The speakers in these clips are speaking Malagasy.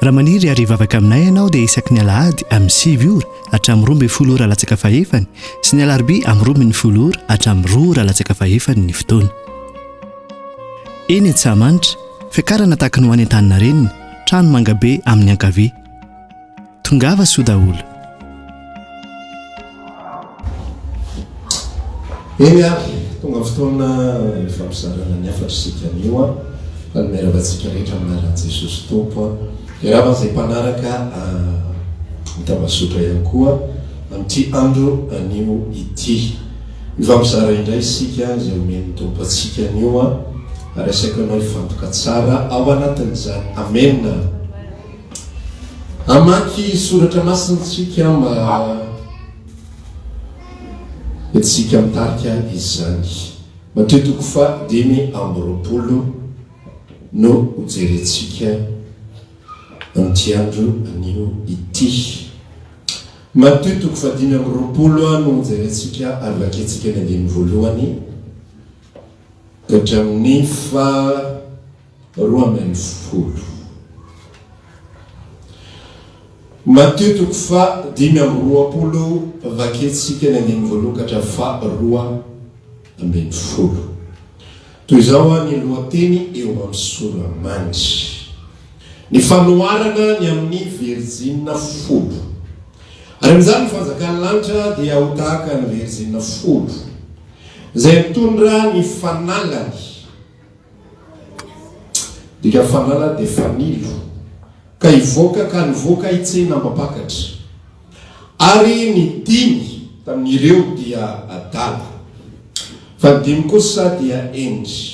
Raha maniry ary hivavaka aminay ianao dia isaky ny alahady amin'ny 9 ora hatramin'ny 12 ora latsaka fahefany sy ny alarobia amin'ny 12 ora hatramin'ny 2 ora latsaka fahefany ny fotoana. Eny Antsahamanitra, fiakarana tahaka ny ho any Antaninarenina, trano mangabe amin'ny ankavia. Tongava soa daholo. Eny ary, tonga fotoana hifampizarana ny hafatra isika anio an! Faly miarahaba antsika rehetra amin'ny anaran'i Jesosy Tompo an! Miarahaba an'izay mpanaraka ny tambazotra ihany koa amin'ity andro anio ity. Hifampizara indray isika izay omen'ny Tompo antsika anio an! Ary asaiko anao hifantoka tsara ao anatin'izany. Amena! Hamaky soratra masina isika mba entintsika mitarika izany. Matio toko faha 25 no hojerentsika amin'ity andro anio ity. Matio toko faha 25 no hojerentsika ary vakintsika ny andininy voalohany ka hatramin'ny faha 12. Matio toko faha 25 vakintsika ny andininy voalohany ka hatramin'ny faha 12. Toy izao ny lohateny eo amin'ny sora-mandry. Ny fanoharana ny amin'ny virjina folo. Ary amin'izany ny fanjakan'ny lanitra dia ho tahaka ny virjina folo, izay mitondra ny fanalany. Dika fanala dia fanilo, ka hivoaka ka nivoaka hitsena mpampakatra. Ary ny dimy tamin'ireo dia adala, fa ny dimy kosa dia hendry.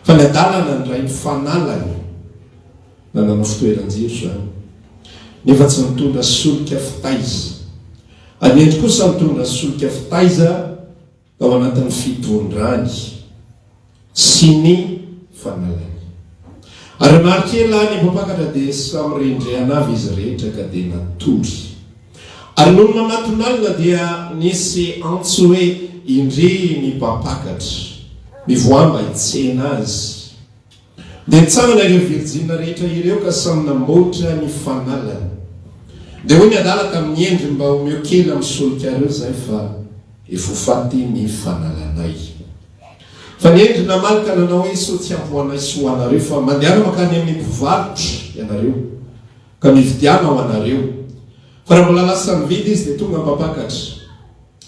Fa ny adala nandray ny fanalany, nanana fitoeran-jiro izany, nefa tsy nitondra solika fitaiza. Ary ny hendry kosa nitondra solika fitaiza, tao anatin'ny fitondrany sy ny fanalany. Ary namaky ela ny mpampakatra dia samy rendrehana avy izy rehetra ka dia natory. Ary nony mamatonalina dia nisy antso hoe, Indry ny mpampakatra, mivoaha mba hitsena azy. Dia nitsangana ireo virjina rehetra ireo ka samy namboatra ny fanalany. Dia hoy ny adala tamin'ny hendry, Mba omeo kely amin'ny solikareo izahay fa efa ho faty ny fanalanay. Fa ny hendry namaly ka nanao hoe, Sao tsy ampy ho anay sy ho anareo, fa mandehana mankany amin'ny mpivarotra ianareo, ka mividiana ho anareo. Fa raha mbola lasa nividy izy, dia tonga mpampakatra,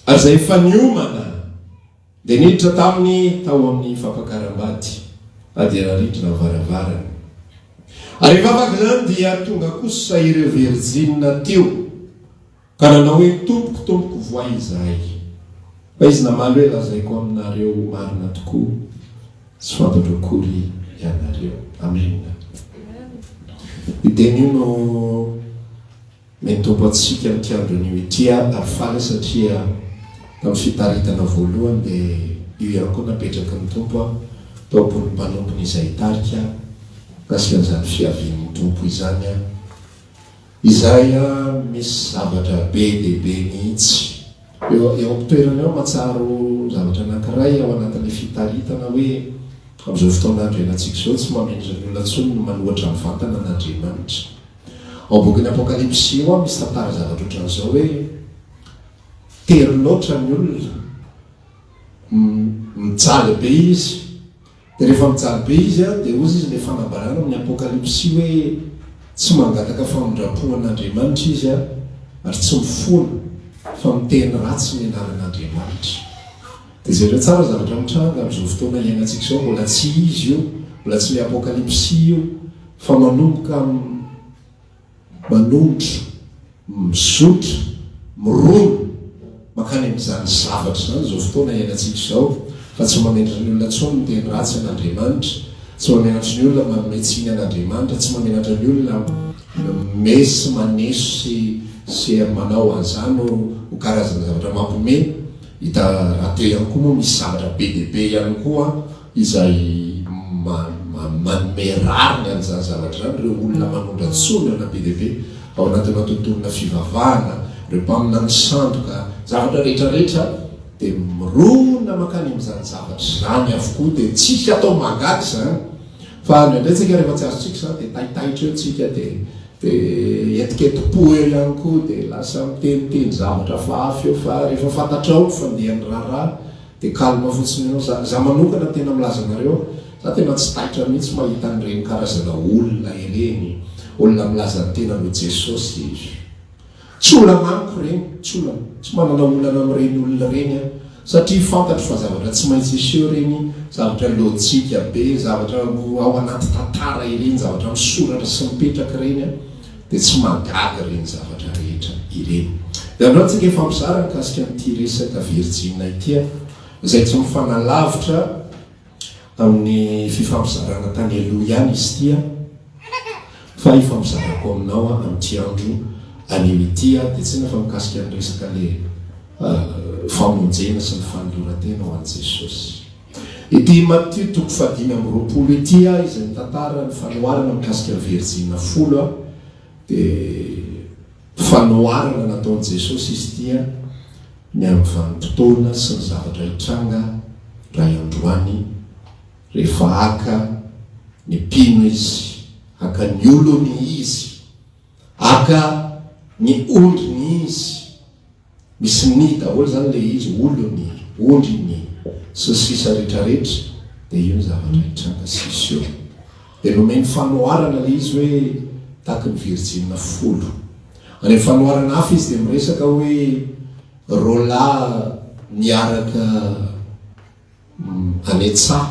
ary izay efa niomana, Dia niditra taminy tao amin'ny fampakaram-bady, na dia narindrina ny varavarana. Ary rehefa afaka izany dia tonga kosa ireo virjina teo, ka nanao hoe, Tompoko, tompoko, vohay izahay. Fa izy namaly hoe, Lazaiko aminareo marina tokoa, tsy fantatro akory ianareo. Amena. Io teny io no. Ny Tompo antsika amin'ity andro anio ity aho ary faly aho satria tamin'ny fitaritana voalohany dia io ihany koa napetraky ny Tompo aho tao am-pon'ny mpanompony izay hitarika mikasika an'izany fiavian'ny Tompo izany aho izay misy zavatra be dia be mihitsy eo eo am-pitoerana eo mahatsiaro zavatra anankiray ao anatin'ilay fitaritana hoe amin'izao fotoana andro iainantsika izao tsy mamindra ny olona intsony ny manohatra mivantana an'Andriamanitra. Ao bokin'ny Apokalypsy io misy tantara zavatra ohatran'izao hoe tery loatra ny olona, mijaly be izy, dia rehefa mijaly be izy dia hozy izy ilay fanambarana amin'ny Apokalypsy hoe tsy mangataka famindram-po an'Andriamanitra izy ary tsy mifona fa miteny ratsy ny anaran'Andriamanitra. Dia jereo tsara zavatra mitranga amin'izao fotoana iainantsika izao, mbola tsy izy io, mbola tsy ilay Apokalypsy io. Fa manomboka manondro, mizotra, mirona mankany amin'izany zavatra izany izao fotoana iainantsika izao, fa tsy mamenatra ny olona intsony miteny ratsy an'Andriamanitra, tsy mamenatra ny olona manome tsiny an'Andriamanitra, tsy mamenatra ny olona manome sy maneso sy sy manao an'izany ho ho karazana zavatra mampiomehy. Hita rahateo ihany koa moa misy zavatra be dia be ihany koa izay manome rariny an'izany zavatra izany, ireo olona manondra-tsondrana be dia be ao anatina tontolona fivavahana, ireo mpaminany sandoka, zavatra rehetra rehetra dia mirona mankany amin'izany zavatra izany avokoa, dia tsisy atao mahagaga izany. Fa indraindray tsika rehefa tsy azontsika izany dia taitaitra eo tsika dia dia entikentim-po eo ihany koa dia lasa miteniteny zavatra hafahafa eo fa rehefa fantatrao ny fandehan'ny raharaha dia calme fotsiny ianao. Za za manokana tena milaza anareo za tena tsy taitra mihitsy mahita an'ireny karazana olona ireny, olona milaza ny tenany ho Jesosy. Tsy olana amiko ireny, tsy olana. Tsy manana olana amin'ireny olona ireny aho. Satria fantatro fa zavatra tsy maintsy hiseho ireny, zavatra lojika be, zavatra ao anaty tantara ireny, zavatra misoratra sy mipetraka ireny, dia tsy mahagaga ireny zavatra rehetra ireny. Dia androany tsika hifampizara mikasika an'ity resaka virjina ity, izay tsy mifanalavitra Amin'ny fifampizarana tany aloha ihany izy ity an, fa hifampizarako aminao amin'ity andro anio ity an, dia tsy inona fa mikasika ny resaka le famonjena sy ny fanoloran-tena ho an'i Jesosy. Ity Matio toko fahadimy amby 20 ity an, izay mitantara ny fanoharana mikasika ny virjina folo an, dia fanoharana nataon'i Jesosy izy ity an, ny amin'ny vanim-potoana sy ny zavatra hitranga ray androany rehefa haka ny mpino izy, haka ny olony izy, haka ny ondriny izy, misy ny daholo izany ilay izy, olony, ondriny, sy ny sisa rehetrarehetra, dia io ny zavatra hitranga sy hiseho. Dia nomeny fanoharana ilay izy hoe tahaky ny virjina folo. Any amin'ny fanoharana hafa izy dia miresaka hoe roalahy miaraka any an-tsaha,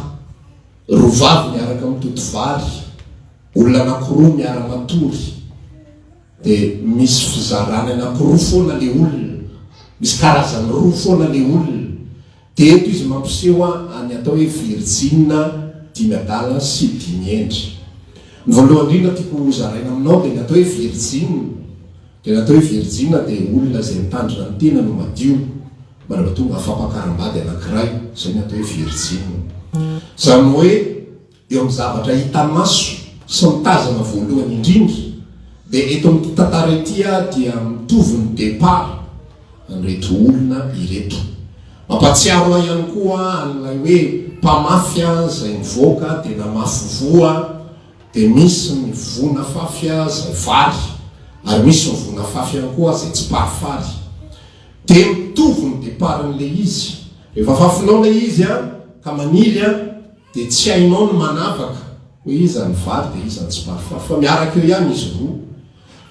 roa vavy miaraka mitoto vary, olona anankiroa miara-matory. Dia misy fizarany anankiroa foana ilay olona, misy karazany roa foana ilay olona. Dia eto izy mampiseho ny atao hoe virjina dimy adala sy dimy hendry. Ny voalohany indrindra tiako hozaraina aminao dia ny atao hoe virjina. Dia ny atao hoe virjina dia olona izay mitandrina ny tenany ho madio mandra tonga fampakaram-bady anankiray, izay ny atao hoe virjina. Izany hoe Eo amin'ny zavatra hita maso sy mitazana voalohany indrindra dia eto amin'ity tantara ity dia mitovy ny départ an'ireto olona ireto. Mampahatsiaro ahy ihany koa an'ilay hoe mpamafy izay nivoaka dia namafy voa dia misy ny voa nafafy izay vary ary misy ny voa nafafy ihany koa izay tsiparifary. Dia mitovy ny départ-n'ilay izy. Rehefa afafinao ilay izy ka maniry Dia tsy hainao ny manavaka hoe iza ny vary dia iza ny tsiparifary fa miaraka eo ihany izy roa.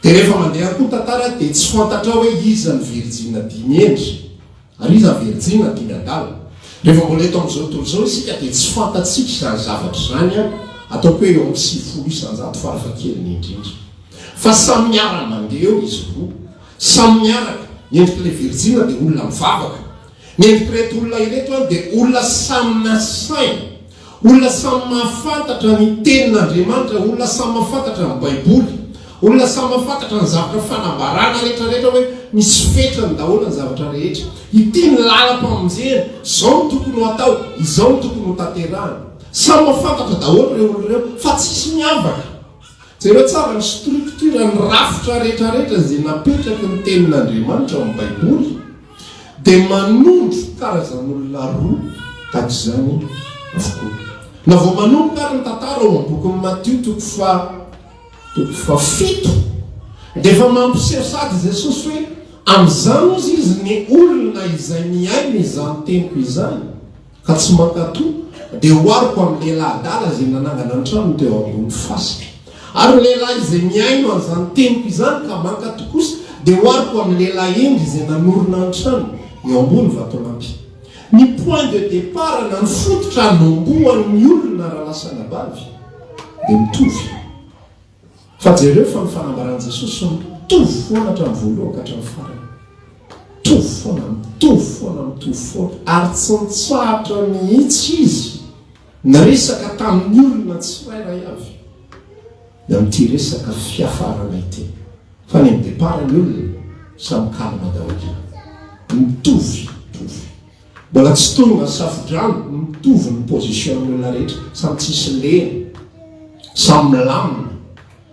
Dia rehefa mandeha koa ny tantara dia tsy fantatrao hoe iza ny virjina dimy hendry ary iza ny virjina dimy adala. Rehefa mbola eto amin'izao tontolo izao isika dia tsy fantatsika izany zavatra izany an, ataoko hoe eo amin'ny 90% farafahakeliny indrindra. Fa samy miara-mandeha eo izy roa. Samy miaraka. Ny endrik'ilay virjina dia olona mivavaka. Ny hevitr'ireto olona ireto an dia olona samy nasaina, olona samy mahafantatra ny tenin'Andriamanitra, olona samy mahafantatra ny baiboly, olona samy mahafantatra ny zavatra fanambarana rehetra rehetra hoe misy fetrany daholo ny zavatra rehetra, ity ny lalam-pamonjena, izao no tokony ho atao, izao no tokony ho tanterahana. Samy mahafantatra daholo ireo olona ireo fa tsisy miavaka. Jereo tsara ny structure, ny rafitra rehetrarehetra izay napetraky ny tenin'Andriamanitra ao amin'ny baiboly dia manondro karazan'olona roa tahaka izany avokoa. Na vao manomboka ary ny tantara ao amin'ny bokin'i Matio toko faha toko fahafito dia efa mampiseho sady Jesosy hoe amin'izany hozy izy ny olona izay mihaino izany teniko izany ka tsy mankatò, dia ohariko amin'ny lehilahy adala izay nanangana ny tranony teo ambony fasika. Ary ny lehilahy izay mihaino an'izany teniko izany ka mankatò kosa, dia ohariko amin'ny lehilahy hendry izay nanorina ny tranony eo ambony vatolampy. Ny point de départ na ny fototra anombohan'ny olona rahalahy sy anabavy dia mitovy. Fa jereo fa ny fanambaran'i Jesosy mitovy foana hatramin'ny voalohany ka hatramin'ny farany. Mitovy foana, mitovy foana, mitovy foana. Ary tsy nitsahatra mihitsy Izy niresaka tamin'ny olona tsirairay avy ny amin'ity resaka fiafarana ity. Fa ny amin'ny départ ny olona samy calme daholo. Mitovy, mitovy. Mbola tsy tonga ny safodrano, mitovy ny position ny olona rehetra, samy tsisy lena, samy milamina,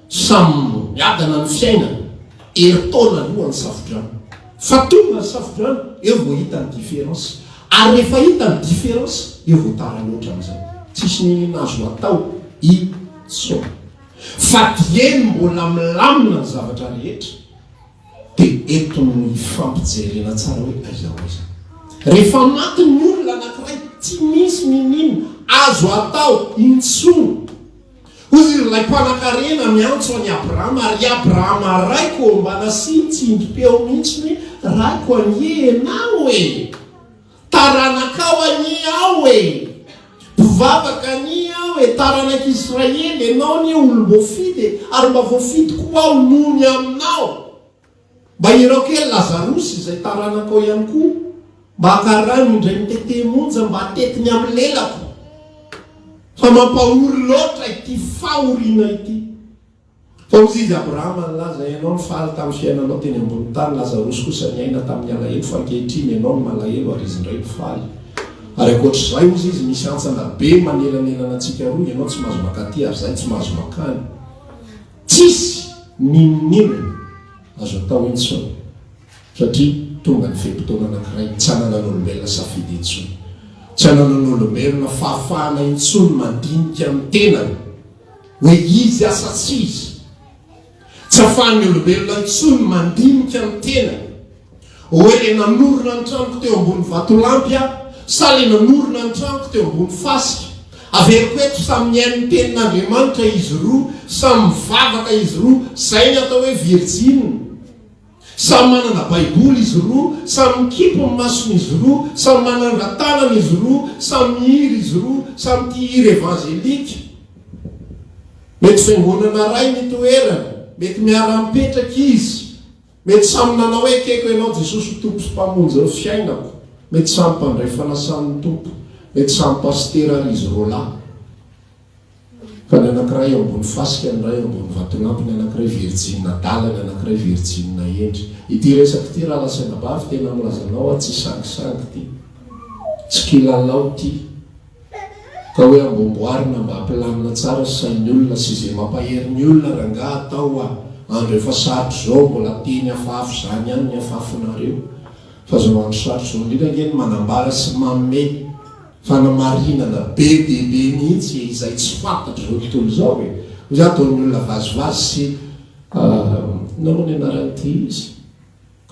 samy miadana ny fiainana, herintaona aloha ny safodrano. Fa tonga ny safodrano, eo vao hita ny différence. Ary rehefa hita ny différence, eo vao tara loatra amin'izay. Tsisy n'inon'inona azo atao i. Intsony. Fa dieny mbola milamina ny zavatra rehetra dia eto no hifampijerena tsara hoe aiza ho aiza. Rehefa maty ny olona anankiray tsy misy n'inon'inona azo atao intsony. Hoy ilay mpanankarena miantso an'i Abrahama, Ry Abrahama raiko ô, mba nasiany tsindrim-peo mihitsy hoe, Raiko anie ianao e! Taranakao anie aho e! Mpivavaka anie aho e! Taranak'Israely, ianao anie olom-boafidy e! Ary mba voafidy koa aho noho ny aminao. Mba irao kely Lazarosy izay taranakao ihany koa, mba haka rano indray mitete monja mba hatetiny amin'ny lelako, fa mampahory loatra ity fahoriana ity. Fa hozy izy Abrahama nilaza, Ianao nifaly tamin'ny fiainanao teny ambony tany, Lazarosy kosa niaina tamin'ny alahelo, fa ankehitriny ianao no malahelo ary izy indray mifaly. Ary ankoatr'izay, hozy izy, misy hantsana be manelanelana antsika roa, ianao tsy mahazo mankaty ary izahay tsy mahazo mankany. Tsisy n'inon'inona azo atao intsony satria tonga ny fe-potoana anankiray tsy ananan'olombelona safidy intsony. Tsy ananan'olombelona fahafahana intsony mandinika ny tenany hoe izy aho sa tsy izy. Tsy afahan'ny olombelona intsony mandinika ny tenany Hoe le nanorina ny tranoko teo ambony vatolampy aho sa le nanorina ny tranoko teo ambony fasika? Averiko eto, samy mihaino ny tenin'Andriamanitra izy roa, samy mivavaka izy roa, zay ny atao hoe virjina. Samy manana baiboly izy roa, samy mikipy ny mason'izy roa, samy manandra-tanana izy roa, samy mihira izy roa, samy tia hira evangelika. Mety fiangonana ray ny toerany, mety miara-mipetraka izy. Mety samy nanao hoe ekeko ianao Jesosy ho Tompo sy Mpamonjy ny fiainako, mety samy mpandray fanasan'ny Tompo, mety samy pasitera ary izy roalahy. Fa ny anankiray eo ambony fasika, ny iray eo ambony vatolampy, ny anankiray virjina adala, ny anankiray virjina hendry. Ity resaka ity rahalahy sy anabavy tena milaza anao aho tsy sangisangy ity. Tsy kilalao ity. Ka hoe amboamboarina mba hampilamina tsara sain'ny olona sy izay mampahery ny olona rangaha atao a! Andro efa sarotra izao mbola teny hafahafa izany ihany ny hafafinareo fa izao andro sarotra izao indrindra ange no manambara sy manome fanamarinana be dia be mihitsy e izay tsy fantatr'izao tontolo izao e! Hoy za ataon'ny olona vazivazy sy inona moa ny anaran'ity izy?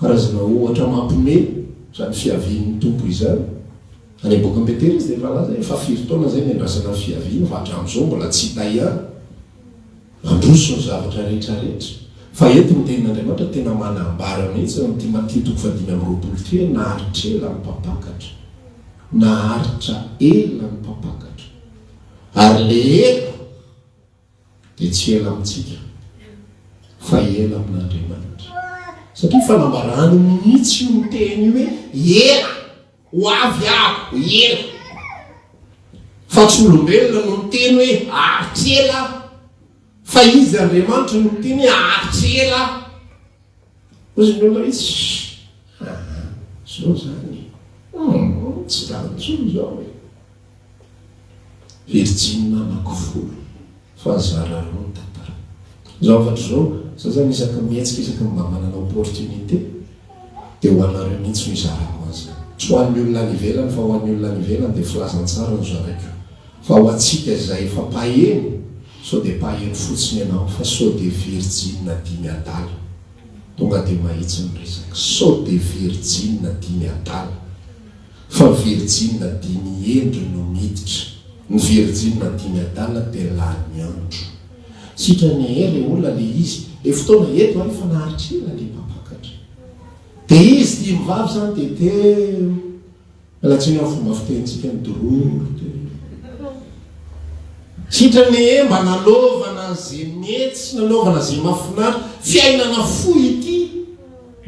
Karazana ohatra mampime izany fiavian'ny Tompo izany. Any am-bokin'i Petera izy dia efa nilaza hoe efa firy taona izay niandrasana ny fiaviany fa hatramin'izao mbola tsy hita ihany. Mandroso ny zavatra rehetra rehetra. Fa eto ny tenin'Andriamanitra tena manambara mihitsy amin'ity Matio toko fahadimy amby 20 ity hoe naharitra ela ny mpampakatra. Naharitra ela ny mpampakatra. Ary le ela. dia tsy ela amintsika fa ela amin'Andriamanitra. Satria fanambarany mihitsy io miteny io hoe ela, ho avy aho, ela. Fa tsy olombelona no miteny hoe aharitra ela aho, fa izy Andriamanitra no miteny hoe aharitra ela aho. Hoy ny olona hoe shh, aa, zao zany e, humm, tsy zany intsony izao e. Virjina anakifolo fa zara roa ny tantara. Izao hafatra izao, za zany isaky ny mihetsika, isaky ny mba manana opportunité dia ho anareo mihitsy no izarako an'izany. Tsy ho an'ny olona any ivelany fa ho an'ny olona any ivelany dia filazantsara no zaraiko. Fa ho antsika izay efa mpaheno, sao dia mpaheno fotsiny ianao fa sao dia virjina dimy adala. Tonga dia mahitsy ny resaka. Sao dia virjina dimy adala. Fa virjina dimy hendry no miditra. Ny virjina dimy adala dia lany andro. Sitrany ee le olona le izy. Le fotoana eto a efa naharitra ela le mpampakatra. De izy dimy vavy zany de teo. Miala tsiny amin'ny fomba fitenintsika ny dororo teo. Sitrany ee mba nanaovana ze mety sy nanaovana ze mahafinaritra. Fiainana fohy ity.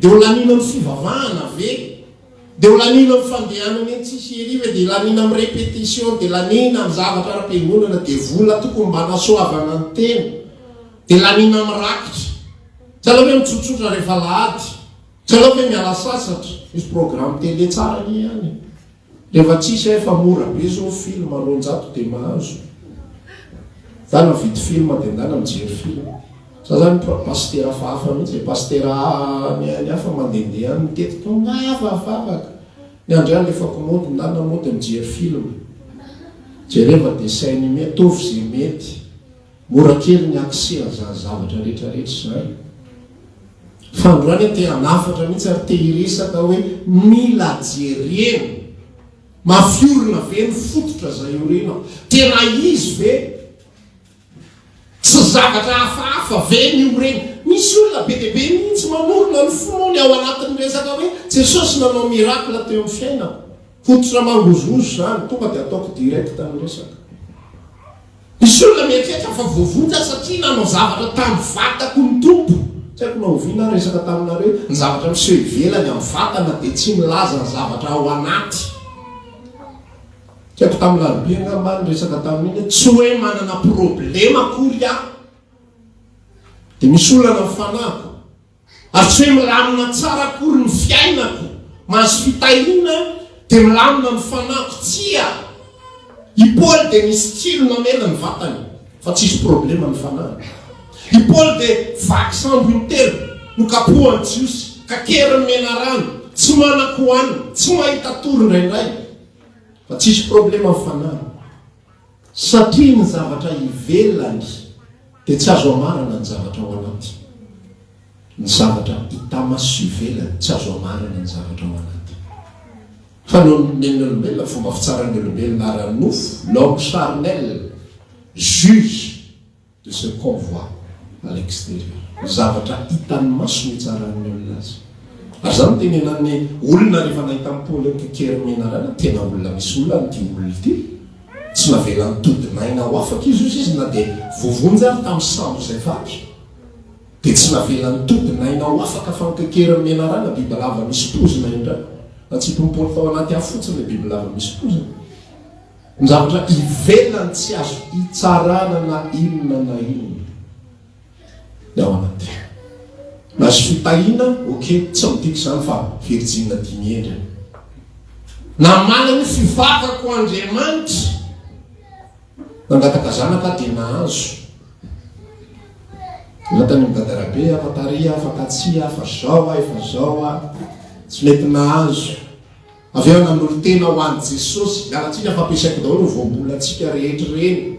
De ho laniana amin'ny fivavahana ve? Dia ho laniana amin'ny fandehanana eny tsisy ery ve, dia laniana amin'ny répétition, dia laniana amin'ny zavatra ara-piangonana, dia vola tokony mba hanasoavana ny tena, dia laniana amin'ny rakitra. Tsy aleo ve mitsotsotra rehefa alahady? Tsy aleo ve miala sasatra? Misy programme télé tsara anie any e. Rehefa tsisy hay fa mora be zao film, 200 dia mahazo. Ndana mividy film dia ndana mijery film. Za zany pasitera hafahafa mihitsy e, pasitera any any hafa mandehandeha any mitety tongava vavaka, ny andry alefako mody ndana mody mijery film, jereva dessin animé ataovy ze mety. Mora kely ny accès an'izany zavatra rehetra rehetra izany. Fa androany aho te hanafatra mihitsy ary te hiresaka hoe mila jerena. Mafy orina ve ny fototra izay iorenako? Tena izy ve? Tsy zavatra hafahafa ve ny orena? Misy olona be dia be mihitsy manorina ny finoany ao anatin'ny resaka hoe Jesosy nanao miracle teo amin'ny fiainako. Fototra mangozohozo izany, tonga dia ataoko direct ny resaka. Misy olona mieritreritra fa voavonjy aho satria nanao zavatra tamin'ny vatako ny Tompo. Tsy haiko na oviana aho niresaka taminareo hoe ny zavatra miseho ivelany amin'ny vatana dia tsy milaza ny zavatra ao anaty. Tsy haiko tamin'ny larobia angamba aho niresaka tamin'iny hoe tsy hoe manana problema akory aho dia misy olana ny fanahiko. Ary tsy hoe milamina tsara akory ny fiainako, mahazo fitahiana dia milamina ny fanahiko, tsia! I Paoly dia nisy tsilo namela ny vatany, fa tsisy problema ny fanahiny. I Paoly dia vaky sambo intelo, nokapohan'ny Jiosy, kakerin'ny menarana, tsy manan-kohanina, tsy mahita tory indraindray, fa tsisy problema ny fanahiny. Satria ny zavatra ivelany dia tsy azo amarana ny zavatra ao anaty. Ny zavatra hita maso ivelany tsy azo amarana ny zavatra ao anaty. Fa noho ny nen'ny olombelona, fomba fitsaran'ny olombelona ara-nofo, l'homme charnel juge de ce qu'on voit à l'extérieur. Ny zavatra hitan'ny maso no hitsaran'ny olona azy. Ary izany no tenenan'ny olona rehefa nahita an'i Paoly nikery menarana, tena olona misy olana ity olona ity. Tsy navelan'ny todin'aina ho afaka izy hozy izy na dia voavonjy ary tamin'ny sambo izay vaky. Dia tsy navelan'ny todin'aina ho afaka fa nokekerin'ny menarana bibilava misy pozina indray. Natsipin'i Paoly tao anaty afo fotsiny ilay bibilava misy pozina. Ny zavatra ivelany tsy azo itsarana na inona na inona. Ny ao anaty. Nahazo fitahiana, ok, tsy midika izany fa virjina dimy endriny. Namaly ny fivavako Andriamanitra. Nangataka zanaka aho dia nahazo. Efa tany amin'ny dadarabe aho, fa tary aho, fa tatsy aho, fa zao aho, efa zao aho. Tsy mety nahazo. Avy eo nanolo-tena ho an'i Jesosy. Miala tsiny fa ampiasaiko daholo ny voambolantsika rehetra ireny.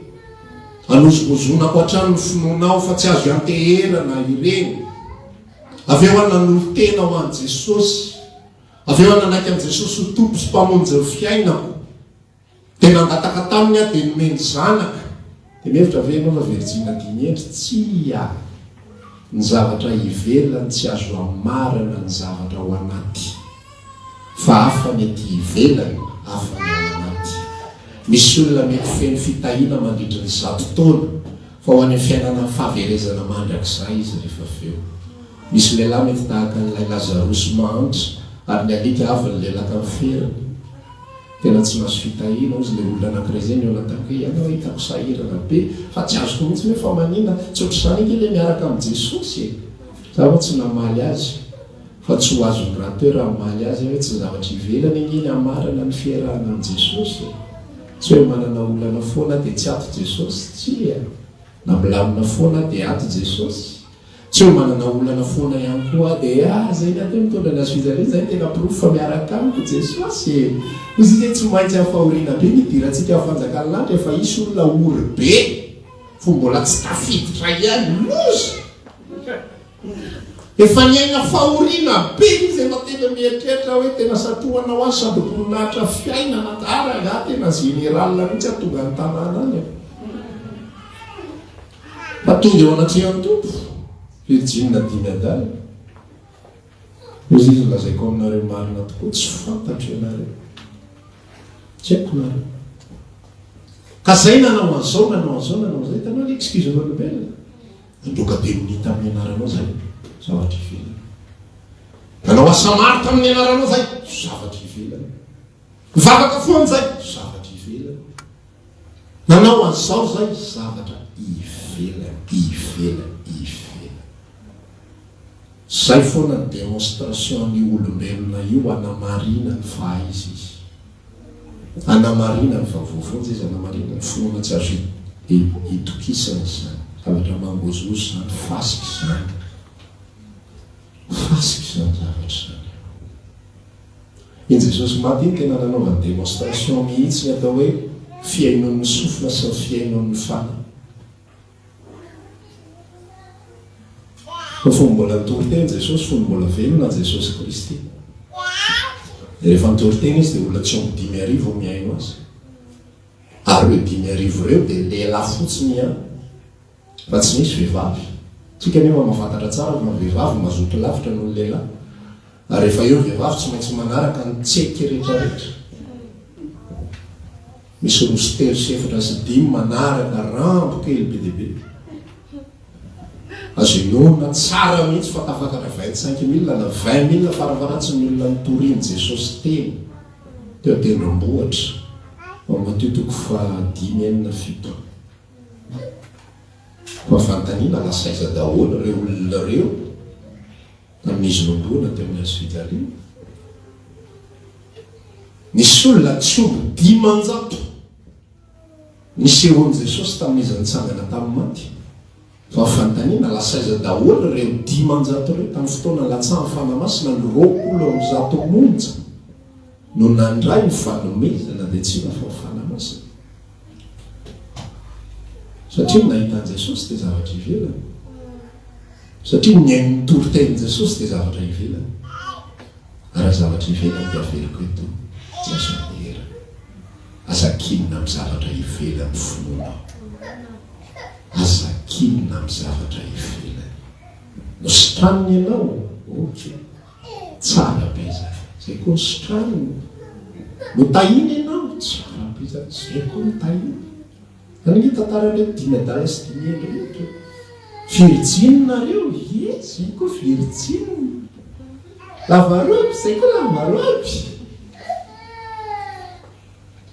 Anozongozonako hatrany ny finoanao fa tsy azo ianteherana ireny. Avy eo aho nanolo-tena ho an'i Jesosy. Avy eo aho nanaiky an'i Jesosy ho Tompo sy Mpamonjy ny fiainako. Dia nangataka taminy aho dia nomeny zanaka. Dia mihevitra ve ianao fa virjina dimy hendry? Tsia! Ny zavatra ivelany tsy azo amarana ny zavatra ao anaty. Fa hafa ny aty ivelany, hafa ny ao anaty. Misy olona mety feno fitahiana mandritry ny zato taona, fa ho any amin'ny fiainana fahaverezana mandrakizay izy rehefa avy eo. Misy lehilahy mety tahaka an'ilay Lazarosy mahantra ary ny alika avy nilelaka ny feriny. Tena tsy mahazo fitahiana hozy ilay olona anakiray izay nihaona tamiko hoe ianao hitako sahirana be fa tsy azoko mihitsy hoe fa manina tsy ohatr'izany ange ilay miaraka amin'i Jesosy e! Za moa tsy namaly azy fa tsy ho azony rahateo raha hamaly azy aho hoe tsy zavatra ivelany ange ny hamarana ny fiarahana amin'i Jesosy e! Tsy hoe manana olana foana dia tsy ato Jesosy, tsia! Na milamina foana dia ato Jesosy. Tsy hoe manana olana foana ihany koa aho dia ah zay ny aty mitondra ny hazofijaliana zay tena porofo fa miaraka amiko Jesosy e! Hoy izy hoe tsy maintsy amin'ny fahoriana be ny hidirantsika amin'ny fanjakan'ny lanitra efa hisy olona ory be fo mbola tsy tafiditra ihany loza! Efa niaina fahoriana be izy efa tena mieritreritra hoe tena satrohana ho azy satroboninahitra fiainana ary angaha tena général mihitsy aho tonga any tanàna any e! Fa tonga eo anatrehan'ny Tompo, virjina dimy adala. Hoy izy, Lazaiko aminareo marina tokoa, tsy fantatro ianareo. Tsy haiko nareo. Ka zay nanao an'izao, nanao an'izao, nanao an'izao, hitanao le excuse n'olombelona? Nandroaka demonia tamin'ny anaranao zay, zavatra ivelany. Nanao asa maro tamin'ny anaranao zay, zavatra ivelany. Nivavaka foana zay, zavatra ivelany. Nanao an'izao zay zavatra ivelany, ivelany, ivelany. Zay foana ny démonstration an'io olombelona io hanamarinany fa aiza izy. Hanamarinany fa voavonjy izy, hanamarinany finoana tsy azo itokisana izany. Zavatra mangozohozo izany, fasika izany. Fasika izany zavatra izany. Iny Jesosy maty iny tena nanaovany démonstration mihitsy ny atao hoe fihainoan'ny sofina sy ny fihainoan'ny fanahy. Fa fony mbola nitory teny Jesosy, fony mbola velona Jesosy Kristy. Dia rehefa nitory teny Izy dia olona tsy omby 5000 mihaino Azy. Ary ireo 5000 ireo dia lehilahy fotsiny ihany. Fa tsy nisy vehivavy. Tsika anefa mahafantatra tsara fa ny vehivavy mazoto lavitra noho ny lehilahy. Ary rehefa eo ny vehivavy tsy maintsy manaraka ny tseky rehetrarehetra. Misy roa sy telo sy efatra sy dimy manaraka rambo kely be dia be. Azo inoana tsara mihitsy fa tafakatra 25 mille na 20 mille farafaharatsiny ny olona nitorian'i Jesosy teny teo an-tendrombohitra ao Matio toko fahadimy enina fito. Fa fanontaniana, lasa aiza daholo ireo olona ireo tamin'izy nomboana teo amin'ny hazo fijaliana? Nisy olona tsy omby 500 nisehoan'i Jesosy tamin'izy nitsangana tamin'ny maty. Fa fanontaniana, lasa aiza daholo ireo 500 ireo tamin'ny fotoana nilatsahan'ny Fanahy Masina ny 120 monja no nandray ny fanomezana dia tsy inona fa ny Fanahy Masina. Satria ny nahita an'i Jesosy dia zavatra ivelany. Satria ny nihaino ny toritenin'i Jesosy dia zavatra ivelany. Ary raha zavatra ivelany dia averiko eto, tsy azo andeherana. Aza kinina amin'ny zavatra ivelan'ny finoanao. Aza kinina amin'ny zavatra ivelany. Nositraniny ianao? Ok. Tsara be izany. Zay koa nositraniny. Notahiny ianao? Tsara be izany. Zay koa notahiny. Zany ange tantaran'ireto dimy adala sy dimy hendry ireto e. Virjiny nareo? Ie, zay koa virjiny. Lava robe, zay koa lava robe.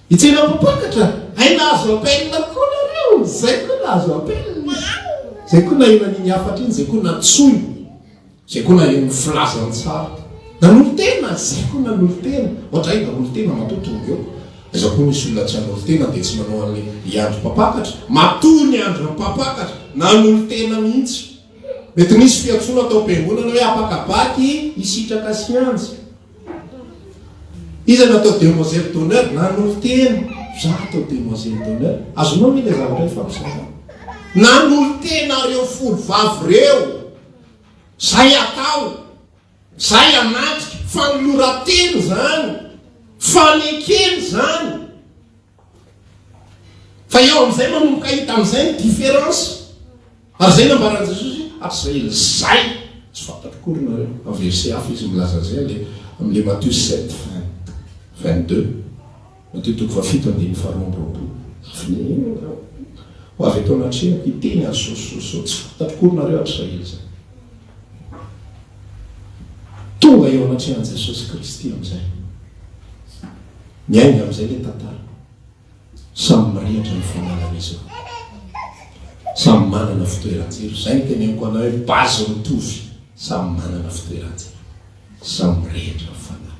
Hitsena mpampakatra, hay nahazo appel koa nareo, zay koa nahazo appel. Zay koa naheno an'iny hafatra iny, zay koa nantsoina. Zay koa naheno ny filazantsara. Nanolo-tena, zay koa nanolo-tena. Ohatray nanolo-tena matoa tonga eo. Aiza koa nisy olona tsy hanolo-tena dia tsy nanao an'ilay hiandry mpampakatra. Matoa niandry ny mpampakatra, nanolo-tena mihitsy. Mety nisy fiantsoana tao am-piangonana hoe hapaka-baky hisitraka sianjy. Iza no atao demoiselle d'honneur? Nanolo-tena. Za atao demoiselle d'honneur. Azonao ve ilay zavatra ifampizarana? Nanolo-tena ireo folo vavy ireo. Zay atao, zay anatrika, fanoloran-tena izany, fanekena izany. Fa eo amin'izay manomboka hita amin'izay ny différence. Ary izay nambaran'i Jesosy hoe hatrizay ela izay tsy fantatro akory nareo. Amin'ny verset hafa izy milaza an'izay le amin'le Matio 7 22. Matio toko fahafito andininy faharoa amby roapolo. Ho avy eto anatrehako hiteny azy zao sy zao sy zao tsy fantatro akory nareo hatrizay ela izay. Tonga eo anatrehan'i Jesosy Kristy amin'izay. Miainga amin'izay ilay tantara. Samy mirehitra ny fanalan'izy ireo. Samy manana fitoeran-jiro. Izay no teneniko anao hoe base mitovy. Samy manana fitoeran-jiro. Samy mirehitra ny fanahy.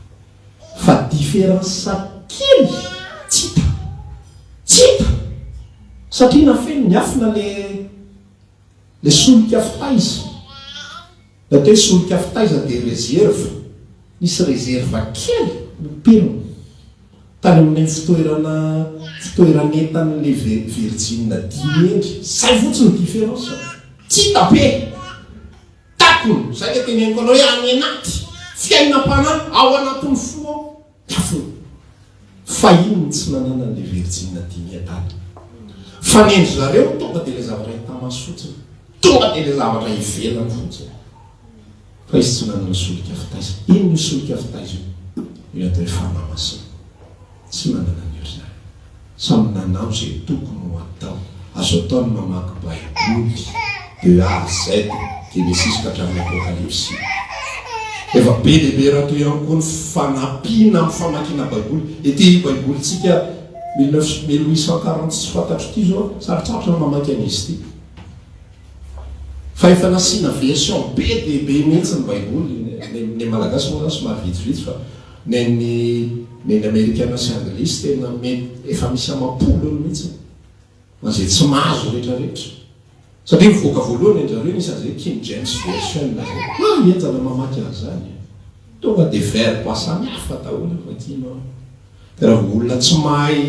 Fa différence kely tsy hita. Tsy hita! Satria nafeniny niafina le le solika fitaiza. Ny atao hoe solika fitaiza dia réserve. Nisy réserve kely nopirina tany amin'ilay fitoerana fitoeran'entan'ilay virjina dimy hendry. Zay fotsiny ny différence. Tsy hita be! Takona, izay ilay teneniko anao hoe any anaty fiainam-panahy, ao anatin'ny fo ao, tafona. Fahiny ny tsy nananan'ilay virjina dimy adala. Fa ny an-dry zareo tonga dia ilay zavatra hita maso fotsiny, tonga dia ilay zavatra ivelany fotsiny. Fa izy tsy nanana solika fitaiza. Inona io solika fitaiza io? Ilay atao hoe fanahy masina. Tsy manana an'io ry zareo. Samy nanao izay tokony ho atao. Azo atao ny mamaky Baiboly de A à Z, Genesisy ka hatramin'ny Apokalypsy. Efa be dia be rahateo ihany koa ny fanampiana amin'ny famakiana Baiboly. Ity Baibolintsika 1840 tsy fantatro ity izao, sarotsarotra ny mamaky an'izy ity. Fa efa nasiana version be dia be mihitsy ny Baiboly. Ny Malagasy moa izany somary vitsivitsy fa Nen'ny nen'ny amerikana sy anglisy tena mety efa misy amam-polony mihitsy fa izay tsy mahazo rehetra rehetra. Satria nivoaka voalohany an-dry zareo nisy an'izay King James Version izay. Ha henjana mamaky an'izany e. Tonga dia verbe samihafa daholo ny vakianao ao. Dia raha vao olona tsy mahay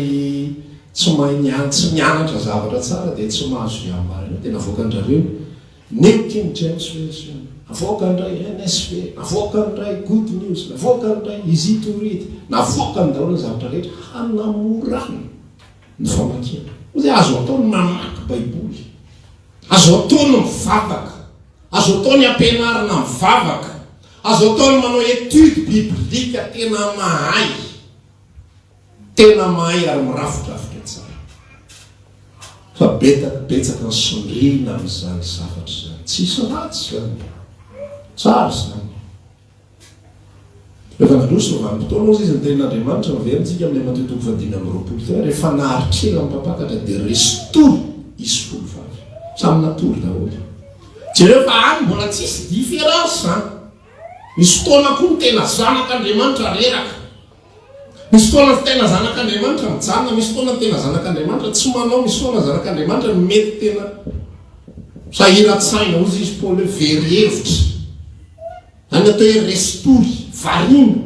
tsy mahay nian tsy mianatra zavatra tsara dia tsy mahazo izay ambarany eo dia navoakan-dry zareo. New King James Version, navoaka indray NSV, navoaka indray Good News, navoaka indray Easy to Read, navoakany daholo ny zavatra rehetra hanamorana ny famakiana. Hoy izy, azo atao ny mamaky Baiboly, azo atao ny mivavaka, azo atao ny ampianarina mivavaka, azo atao ny manao étude biblique tena mahay. Tena mahay ary mirafidrafitra tsara. Fa betaka betsaka ny sondriana amin'izany zavatra izany. Tsisy ratsy izany. Tsara izany. Rehefa nandroso ny vanim-potoana hozy izy ny tenin'Andriamanitra, miverina isika amin'ilay Matio toko fahadimy amby 20 teo, rehefa naharitra ela ny mpampakatra dia resy tory izy folo vavy. Samy natory daholo. Jereo fa any mbola tsisy différence an! Misy fotoana koa ny tena zanak'Andriamanitra reraka. Misy fotoana ny tena zanak'Andriamanitra mijanona, misy fotoana ny tena zanak'Andriamanitra tsy manao, misy fotoana ny zanak'Andriamanitra no mety tena sahiran-tsaina, hozy izy Paoly hoe very hevitra. Izany ny atao hoe restory, variana.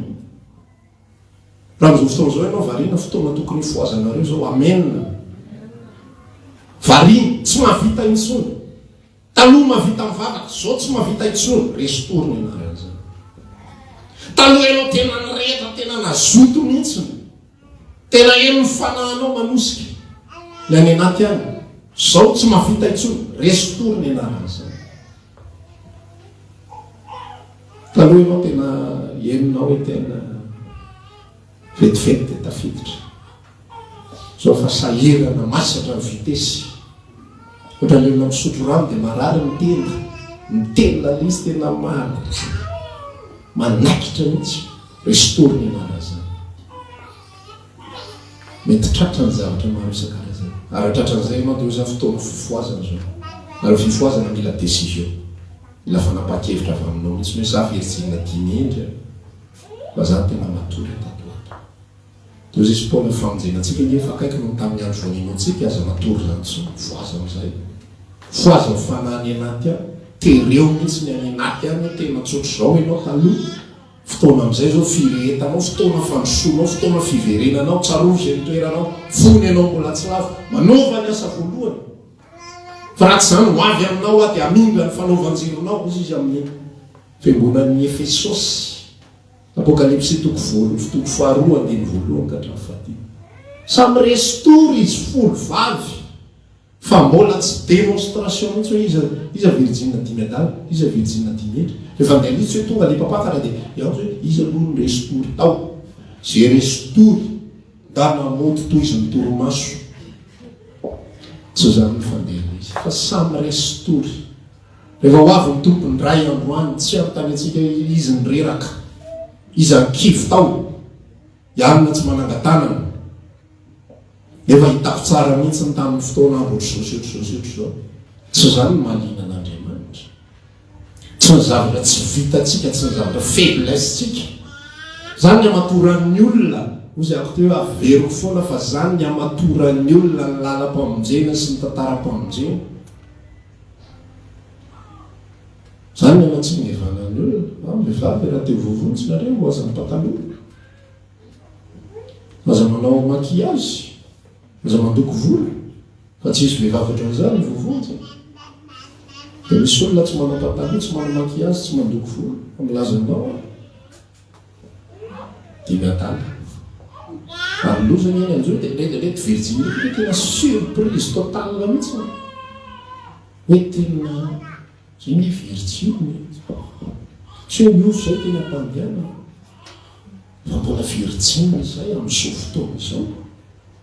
Raha amin'izao fotoana izao ianao variana, fotoana tokony hifohazanareo izao, amen. Variana, tsy mahavita intsony. Taloha mahavita mivavaka, zao tsy mahavita intsony, restory ny anaran'izany. Taloha ianao tena nirehitra, tena nazoto mihitsiny, tena heno ny fanahinao manosika ny any anaty any, zao tsy mahavita intsony, restory ny anaran'izany. Taloha ianao tena henonao hoe tena vetivety dia tafiditra. Zao fa sahirana masatra ny vitesse. Ohatran'ny olona misotro rano dia marary ny tenda. Mitelina ilay izy tena manaikitra mihitsy. Restore ny anaran'izany. Mety tratra ny zavatra maro isan-karazany. Ary raha tratran'izay ianao dia hoy za fotoana fifohazana izao. Ary ny fifohazana mila décision. Mila fanapahan-kevitra avy aminao mihitsy hoe za virjina dimy endry a. Fa za tena matory tato ho ato. Toy izay Paoly ny famonjena antsika ange efa akaiky noho ny tamin'ny andro vao ninoantsika, aza matory izany intsony, fohaza amin'izay. Fohaza ny fanahy any anaty any, tereo mihitsy ny any anaty any hoe tena tsotr'izao ianao taloha, fotoana amin'izay izao firehetanao, fotoana fandrosoanao, fotoana fiverenanao, tsarovy izay nitoeranao fony ianao mbola tsy lavo, manaova ny asa voalohany. Fa raha tsy izany ho avy aminao aho dia hamindra ny fanaovan-jironao, hoy izy amin'ny fiangonan'ny Efesosy. Apokalypsy toko voalohany toko faharoa andininy voalohany ka hatramin'ny fahadimy. Samy resy tory izy folo vavy fa mbola tsy démonstration mihitsy hoe iza iza virjina dimy adala, iza virjina dimy hendry. Rehefa andeha mihitsy hoe tonga le mpampakatra dia hiantso hoe iza aloha no resy tory tao. Ze resy tory ndana mody tohizo ny torimaso. Tsy zany ny fandehan'izy fa samy resy tory. Rehefa ho avy ny Tompo indray androany, tsy hanontany antsika hoe izy no reraka, iza no kivy tao, i Anona tsy mananga-tanana. Nefa hitako tsara mihitsy ny tamin'ny fotoana andro ohatr'izao sy ohatr'izao sy ohatr'izao. Tsy izany no mahaliana an'Andriamanitra. Tsy ny zavatra tsy vitantsika, tsy ny zavatra faiblesse-tsika. Izany ny hamatoran'ny olona, hoy izy ako teo hoe averiko foana fa izany ny hamatoran'ny olona ny lalam-pamonjena sy ny tantaram-pamonjena. Zany ny anatsingevanan'ny olona. Ah, vehivavy raha te ho voavonjy nareo, aza mipataloha. Aza manao maquillage, aza mandoko volo, fa tsy hisy vehivavy ohatran'izany voavonjy. Dia misy olona tsy manao pataloha, tsy manao maquillage, tsy mandoko volo, fa milaza aminao aho. Dimy adala. Ary loza anie ny anjo dia ilay ilay virjiny ity tena surprise totale mihitsy. Hoe tena zay ny virjiny. Tsy hoe miofo zay tena am-pandehanana. Fa mbola virjiny izay amin'izao fotoana izao.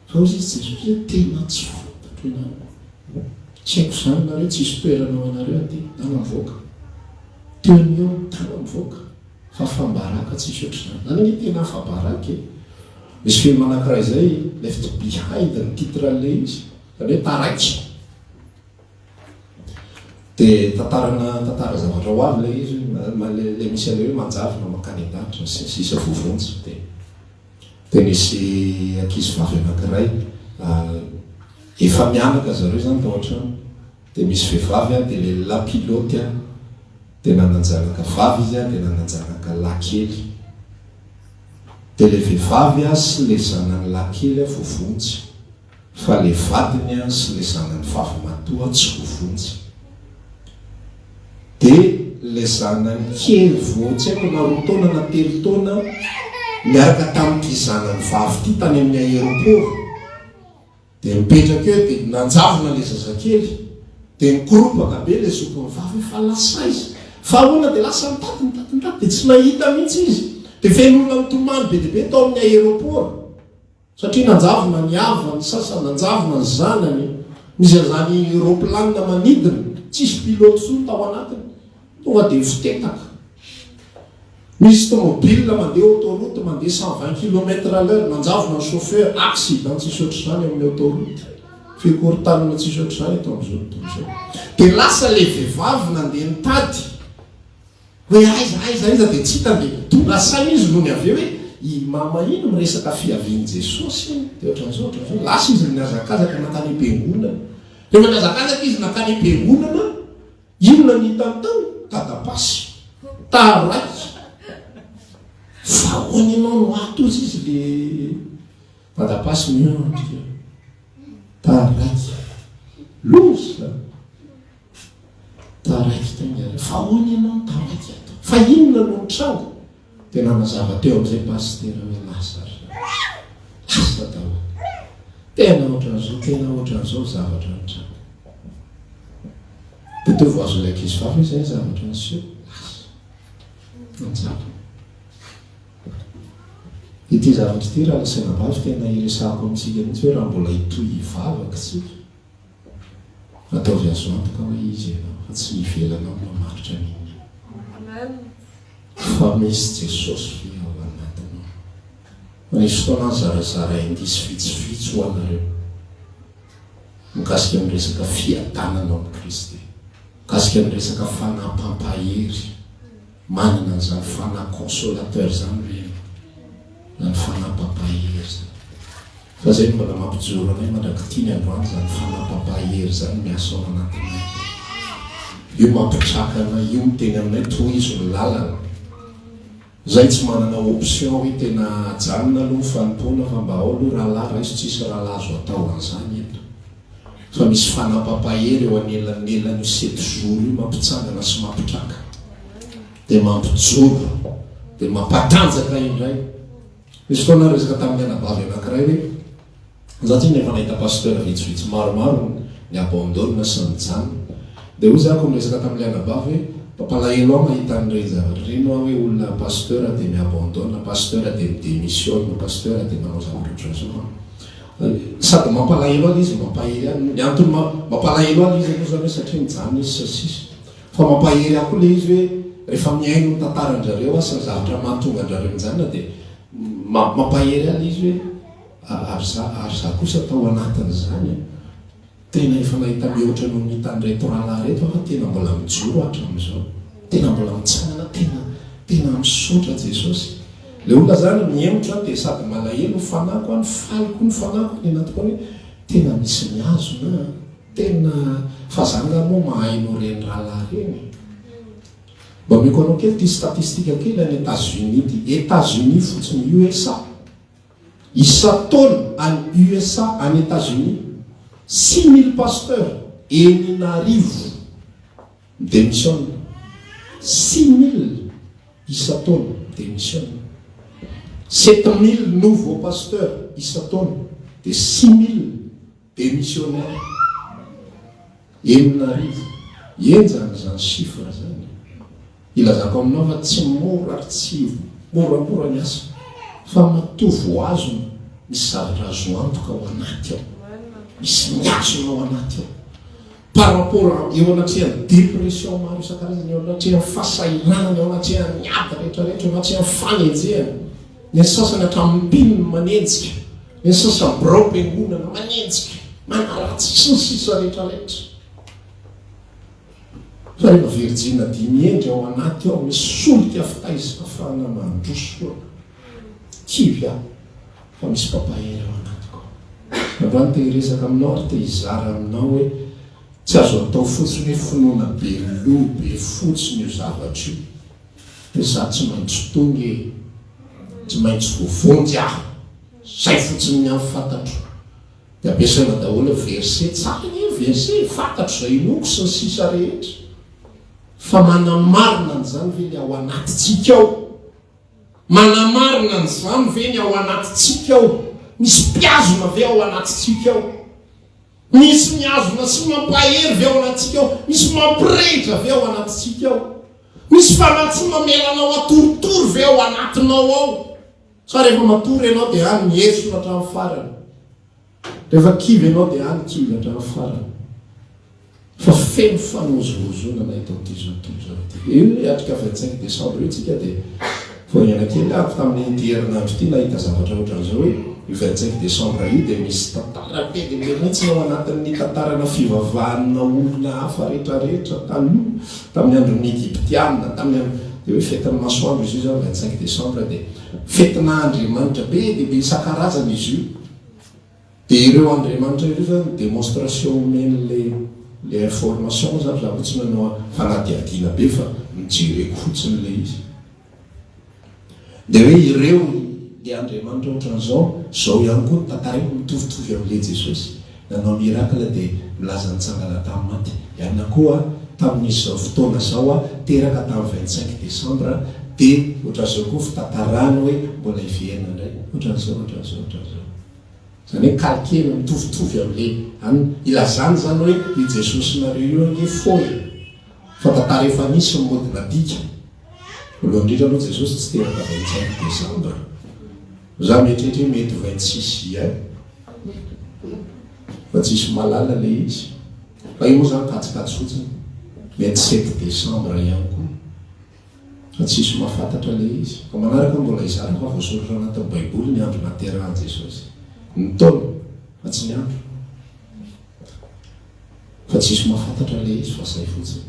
Fa hoy izy Jesosy hoe tena tsy fantatro ianareo. Tsy haiko izany nareo, tsisy toerana ho anareo aty, ndana mivoaka. Teo no eo, ndana mivoaka. Fahafaham-baraka tsisy ohatr'izany. Zany anie tena afa-baraka e. Misy film anankiray izay, Left Behind ny titre an'ilay izy, izany hoe taraiky. Dia tantarana tantara zavatra ho avy ilay izy, ilay misy an'ilay hoe manjavona mankany an-danitra sy ny sisa voavonjy. Dia dia nisy ankizy vavy anankiray efa mianaka zareo izany tao an-trano. Dia misy vehivavy dia lehilahy pilote dia nanan-janaka vavy izy dia nanan-janaka lahy kely. Dia ilay vehivavy sy ilay zanany lahy kely voavonjy fa ilay vadiny sy ilay zanany vavy matoa tsy voavonjy. Dia ilay zanany kely vao tsy haiko na roa taona na telo taona niaraka tamin'ity zanany vavy ity tany amin'ny aéroport. Dia mipetraka eo dia nanjavona ilay zazakely. Dia nikoropaka be ilay zokiny vavy hoe fa lasa aiza? Fa ahoana? Dia lasa nitady nitady nitady dia tsy nahita mihitsy izy. Dia feno olona nitomany be dia be tao amin'ny aéroport. Satria nanjavona ny havany sasany, nanjavona ny zanany, misy an'izany roplanina manidina, tsisy pilote intsony tao anatiny, tonga dia mifotetaka. Misy tomobile mandeha autoroute, mandeha 120 kilomètre à l'heure, nanjavona ny chauffeur, accident tsisy ohatr'izany amin'ny autoroute, fikorontanana tsisy ohatr'izany eto amin'izao tontolo izao. Dia lasa ilay vehivavy nandeha nitady. Hoe aiza aiza aiza dia tsy hitany dia tonga saina izy nony avy eo hoe i mama iny miresaka fiavian'i Jesosy iny dia ohatran'izao ohatran'izao lasa izy nihazakazaka nankany am-piangonana rehefa nihazakazaka izy nankany am-piangonana inona ny hitany tao dadapasy taraiky fa ahoana ianao no ato ozy izy le dadapasy miondrika taraiky loza Taraiky teo iareo. Fa ahoana ianao no taraiky ato? Fa inona no nitranga? Dia nanazava teo amin'izay pasitera hoe lasa ry zareo. Lasa daholo. Tena ohatran'izao, tena ohatran'izao ny zavatra nitranga. Dia teo vao azon'ilay ankizivavy hoe izay ny zavatra niseho. Lasa. Nanjavona. Ity zavatra ity raha lazaina vavy tena iresahako amintsika mihitsy hoe raha mbola hitohy hivavaka isika, Ataovy azo antoka hoe izy ianao fa tsy ny ivelanao no mamaritra ny inona. Fa misy Jesosy ve ao anatinao? Nisy fotoana aho nizarazara indice vitsivitsy ho anareo mikasika ny resaka fiadanana ao amin'i Kristy, mikasika ny resaka fanahy mpampahery. Manana an'izany fanahy consolateur izany ve ianao? Izany fanahy mpampahery izany. Fa zay no mbola mampijoro anay mandrak'ity ny androany izany fanahy mpampahery izany miasa ao anatinay. Io mampitraka anay, io miteny aminay tohizo ny lalana. Zay tsy manana option hoe tena ajanona aloha ny fanompoana fa mba ao aloha rahalahy raiso tsisy rahalahy azo atao an'izany eto. Fa misy fanahy mpampahery eo anelanelan'io sept jours io mampitsangana sy mampitraka. Dia mampijoro, dia mampatanjaka indray. Nisy fotoana aho niresaka tamin'ny anabavy anankiray hoe, za tsinona efa nahita pasteur vitsivitsy maromaro ni abandonne sy nijanona. Dia hoy za ko niresaka tamin'ilay anabavy hoe, mampalahelo ahy mahita an'ireny zavatra ireny hoa hoe olona pasteur dia mi abandonne, pasteur dia mi demissionne, pasteur dia manao zavatra ohatran'izao an. Sady mampalahelo ahy ilay izy no mampahery ahy. Ny antony mampalahelo ahy ilay izy aloha izany hoe satria nijanona izy sy ny sisa. Fa mampahery ahy koa ilay izy hoe rehefa mihaino ny tantaran-drareo aho sy ny zavatra mahatonga an-drareo mijanona dia mampahery ahy ilay izy hoe ary za ary za kosa tao anatin'izany an! Tena efa nahita mihoatra noho ny hitan'ireto rahalahy ireto aho fa tena mbola mijoro hatramin'izao. Tena mbola mitsangana, tena tena misaotra Jesosy. Ilay olona izany mihemotra dia sady malahelo ny fanahiko an, faly koa ny fanahiko any anatiko any hoe tena misy mihazona an! Tena fa za nga moa mahay noho reny rahalahy reny e! Mba omeko anao kely ty statistique kely any Etats Unis ty, Etats Unis fotsiny, USA, isan-taona any USA any Etats Unis, 6000 pasteurs, 6000 mi-demissionne, 6000 isan-taona mi-demissionne, 7000 nouveaux pasteurs isan-taona, dia 6000 Démissionnaire, 6000. Henjana izany chiffre izany. Ilazako aminao fa tsy mora ary tsy moramora ny asa. Fa matoa voahazona, misy zavatra azo antoka ao anaty ao. Misy mihazona ao anaty ao. Par rapport eo anatrehan'ny dépression maro isan-karazany, eo anatrehan'ny fahasahiranana, eo anatrehan'ny ady rehetrarehetra, eo anatrehan'ny fanenjehana. Ny sasany hatramin'ny mpino no manenjika. Ny sasany biraom-piangonana manenjika, manaratsy, sy ny sisa rehetra rehetra. Fa rehefa virjina dimy hendry ao anaty ao, misy solika fitaiza afahana mandroso foana. Kivy aho fa misy mpampahery ao anatiko ao. Androany te hiresaka aminao ary te hizara aminao hoe tsy azo atao fotsiny hoe finoana be loha be fotsiny io zavatra io. Hoe za tsy maintsy tonga e, tsy maintsy voavonjy aho. Zay fotsiny ny ahy fantatro. Dia ampiasaina daholo ny verset, tsara anie ny verset e, fantatro izay inoako sy ny sisa rehetra. Fa manamarina an'izany ve ny ao anatintsika ao? Manamarina an'izany ve ny ao anatintsika ao? Misy mpihazona ve ao anatintsika ao? Misy mihazona sy mampahery ve ao anatintsika ao? Misy mampirehitra ve ao anatintsika ao? Misy fanahy tsy mamela anao hatoritory ve ao anatinao ao? Sa rehefa matory ianao dia any miesona hatramin'ny farany? Rehefa kivy ianao dia any kivy hatramin'ny farany. Fa feno fanozongozonana eto amin'ity izao tontolo izao ity. Io hiatrika 25 décembre io tsika dia vao niaina kely aho tamin'ity herinandro ity nahita zavatra ohatran'izao hoe io 25 décembre io dia misy tantara be dia be mihitsy ao anatin'ny tantarana fivavahana olona hafa rehetrarehetra taloha tamin'ny andron'ny Egyptiana tamin'ny andro dia hoe fetin'ny masoandro izy io izany 25 décembre dia fetina andriamanitra be dia be isan-karazany izy io. Dia ireo Andriamanitra ireo zany démonstration omen'le le information zany za koa tsy nanao fanadihadiana be fa nojereko fotsiny le izy. Dia hoe ireo le Andriamanitra ohatran'izao, zao ihany koa ny tantaraiko mitovitovy amle Jesosy nanao miracle dia milaza nitsangana tamin'ny maty. Ianona koa tamin'izao fotoana zao aho teraka tamin'ny 25 décembre dia ohatran'izao koa fitantarany hoe mbola hiverina indray ohatran'izao ohatran'izao ohatran'izao. Izany hoe calquer-na mitovitovy amin'ilay an. Ilazana izany hoe io Jesosinareo io ange faux e. Fa tantara efa nisy ny mody nadika. Voalohany indrindra aloha Jesosy tsy teraka 25 décembre. Za mieritreritra hoe mety 26 juin. Fa tsisy mahalala ilay izy. Fa io moa izany kajikajy fotsiny. Mety 7 décembre ihany koa. Fa tsisy mahafantatra ilay izy. Fa manaraka mbola hizara fa voasoratra anatin'ny baiboly ny andro nahaterahan'i Jesosy. Ny taona fa tsy ny andro. Fa tsisy mahafantatra ilay izy fa zay fotsiny.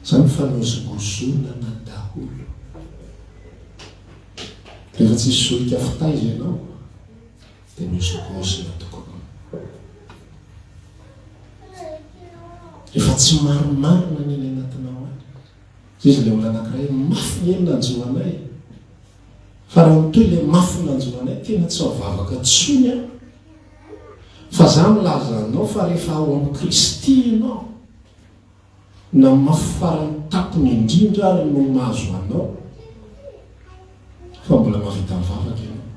Zany fanozongozonana daholo. Rehefa tsisy solika fitaiza ianao dia mihozongozona tokoa. Rehefa tsy marimarina ny any anatinao any. Zay izy ilay olona anankiray mafy ny eny nanjo anay. Fa raha mitohy ilay mafy nanjo anay tena tsy mivavaka tsony aho. Fa za milaza anao fa rehefa ao amin'i Kristy ianao, na mafy farany tampony indrindra ary no mahazo anao, fa mbola mahavita mivavaka ianao.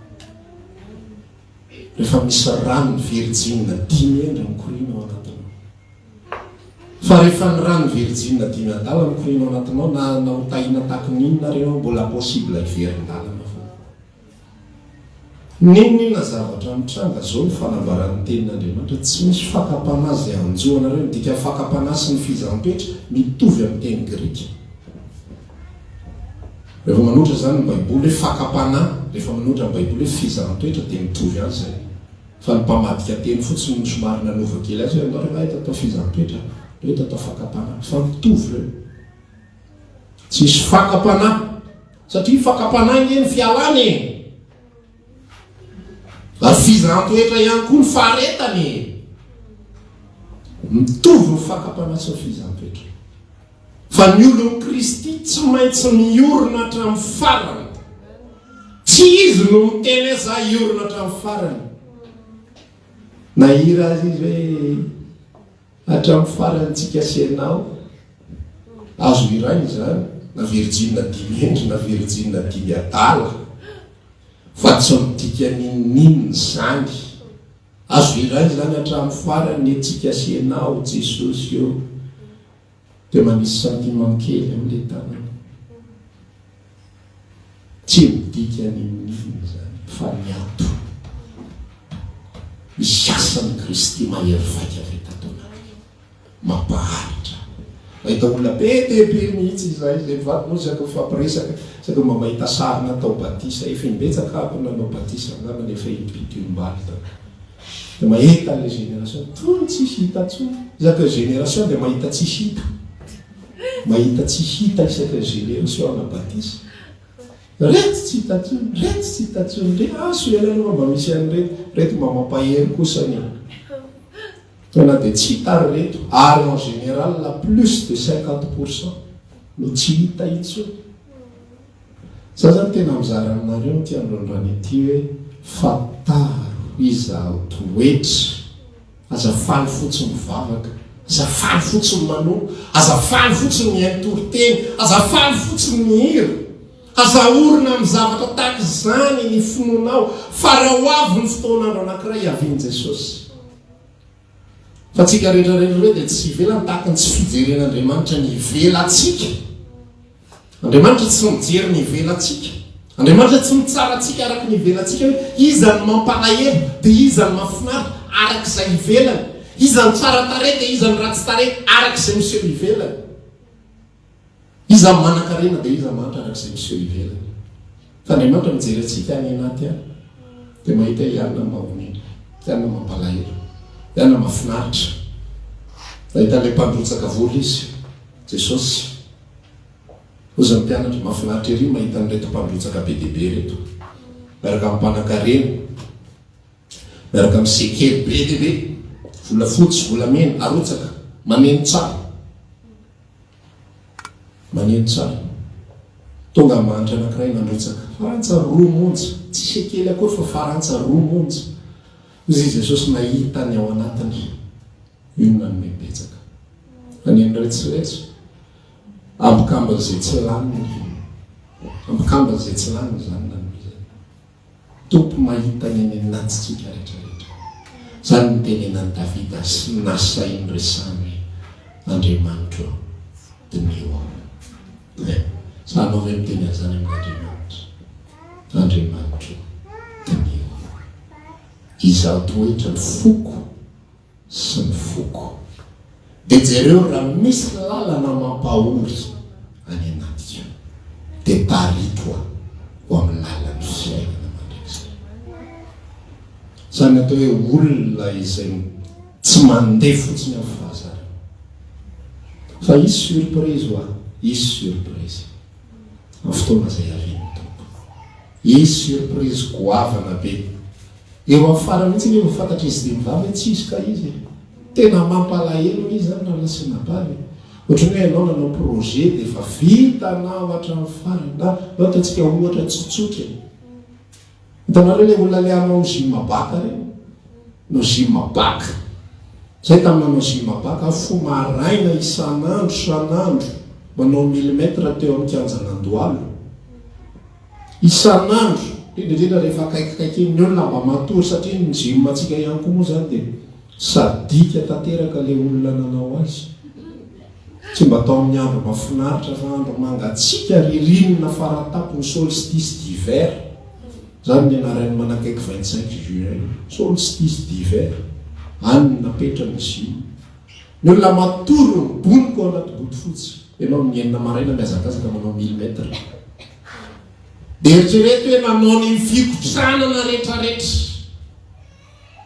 Rehefa misy ran'ny virjina dimy endry mikoriana ao anatinao. Fa rehefa ny ran'ny virjina dimy adala mikoriana ao anatinao na na ho tahina tahaky ny inona ary ianao mbola possible hiverin-dalana foana. N'inon'inona zavatra mitranga zao ny fanambaran'ny tenin'Andriamanitra tsy misy fakam-panahy izay hanjo anareo, ny dikan'ny fakam-panahy sy ny fizahan-toetra mitovy amin'ny teny grika. Rehefa manoatra izany ny baiboly hoe fakam-panahy, rehefa manoatra ny baiboly hoe fizahan-toetra dia mitovy ihany izay. Fa ny mpamadika teny fotsiny no somary nanova kely azy hoe andao re eto atao fizaham-toetra, andao eto atao fakam-panahy. Fa mitovy ireo. Tsisy fakam-panahy. Satria fakam-panahy anie ny fialana e. Ary fizahan-toetra ihany koa ny faharetana e. Mitovy ny fakam-panahy sy ny fizahan-toetra. Fa ny olon'i Kristy tsy maintsy miorina hatramin'ny farany. Tsy izy no miteny hoe za hiorina hatramin'ny farany. Nahira azy izy hoe hatramin'ny farany tsika sy ianao. Azo hiraina izany, na virjina dimy hendry na virjina dimy adala. Fa tsy midika n'inon'inona izany. Azo hiraina izany hatramin'ny farany ny antsika sy ianao Jesosy ô. Dia manisy sentiment kely amin'ilay tanana. Tsy midika n'inon'inona izany fa ny ato. Misy asan'i Kristy mahery vaika ve tato anatiko? Mampaharitra. Mahita olona be dia be mihitsy izahay izay mivady moa isaky mifampiresaka, isaky mba mahita sary natao batisa, efa imbetsaka aho nanao batisa angamba nefa impito imbalo taloha. Dia mahita an'ilay génération, tony tsisy hita intsony. Isaky ny génération dia mahita tsisy hita. Mahita tsy hita isaky ny génération ana batisa. Reto tsy hita intsony, reto tsy hita intsony, re aso ela aloha mba misy an'ireto, reto mba mampahery kosa ny. Fa na dia tsy hita ary reto, ary en général plus de 50% no tsy hita intsony. Za zany tena mizara aminareo ity androandroany ity hoe fantaro iza ao toetra, aza faly fotsiny mivavaka, Aza faly fotsiny manompo, aza faly fotsiny mihaino toriteny, aza faly fotsiny mihira. Aza aorina amin'ny zavatra tahaka izany ny finoanao fa raha ho avy ny fotoan'andro anankiray hiavian'i Jesosy. Fa antsika rehetra rehetra ireo dia tsy ivelany tahaka ny tsy fijeren'Andriamanitra ny ivelantsika. Andriamanitra tsy mijery ny ivelantsika. Andriamanitra tsy mitsara antsika araka ny ivelantsika hoe iza no mampalahelo dia iza no mahafinaritra araka izay ivelany. Iza no tsara tarehy dia iza no ratsy tarehy araka izay miseho ivelany. Iza no manankarena dia iza mahantra araka izay miseho ivelany. Fa Andriamanitra mijery antsika any anaty any dia mahita hoe ianona mahonena, ianona mampalahelo, ianona mahafinaritra. Nahita an'ilay mpandrotsaka vola izy, Jesosy. Hoy ny mpianatra, mahafinaritra ery mahita an'ireto mpandrotsaka be dia be ireto, miaraka amin'ny mpanankarena. Miaraka amin'ny sekely be dia be, volafotsy, volamena, arotsaka, maneno tsara. Maneno tsara. Tonga mahantra anankiray nandrotsaka farantsa roa monja, tsy sekely akory fa farantsa roa monja. Hoy izy Jesosy nahita ny ao anatiny, io no nanome betsaka. Naneno retsoretso, ambokambony izay tsy laniny. Ambokambony izay tsy laniny izany nanomezany. Tompo mahita ny any anatintsika rehetra rehetra. Izany no nitenenan'i Davida sy nasainy resahiny hoe, Andriamanitro ô, diniho aho. Eh, sahanao ve miteny an'izany amin'Andriamanitra? Andriamanitro ô, diniho aho. Izaho toetra ny foko. sy ny foko. Dia jereo raha misy lalana mampahory any anatiko, dia tarito aho ho amin'ny lalan'ny fiainana mandrakizay. Izany atao hoe olona izay tsy mandeha fotsiny amin'ny fahazarana. Fa hisy surprise hoa, hisy surprise amin'ny fotoana izay hiavian'ny Tompo. Hisy surprise goavana be. Eo amin'ny farany mihitsy anie vao fantatr'izy dimy vavy hoe tsy izy ka izy e. Tena mampalahelo anie izany rahalahy sy anabavy e. Ohatran'ny hoe ianao nanao projet dia efa vitanao hatramin'ny farany. Na na ataontsika ohatra tsotsotra e. Hitanareo ilay olona ilay hanao gym baka ireny? Nanao gym baka. Zay tamin'ny nanao gym baka aho fo maraina isan'andro isan'andro manao millimètre teo amin'ny kianjan'Andohalo. Isan'andro, indrindra indrindra rehefa akaikikaiky iny, ny olona mba matory satria ny gym antsika ihany koa moa izany dia sadika tanteraka ilay olona nanao azy. Tsy mba atao amin'ny andro mahafinaritra fa andro mangatsiaka, ririnina faratapony, solstice d'hiver. Izany ny anaran'ny manakaiky 25 juin io. Solstice d'hiver. Any no napetrany ny gym. Ny olona matory mibonoka ao anaty bodofotsy. Ianao amin'ny enina maraina mihazakazaka manao mille mètres. Dia eritrereto hoe nanao ny fikotranana retraretra.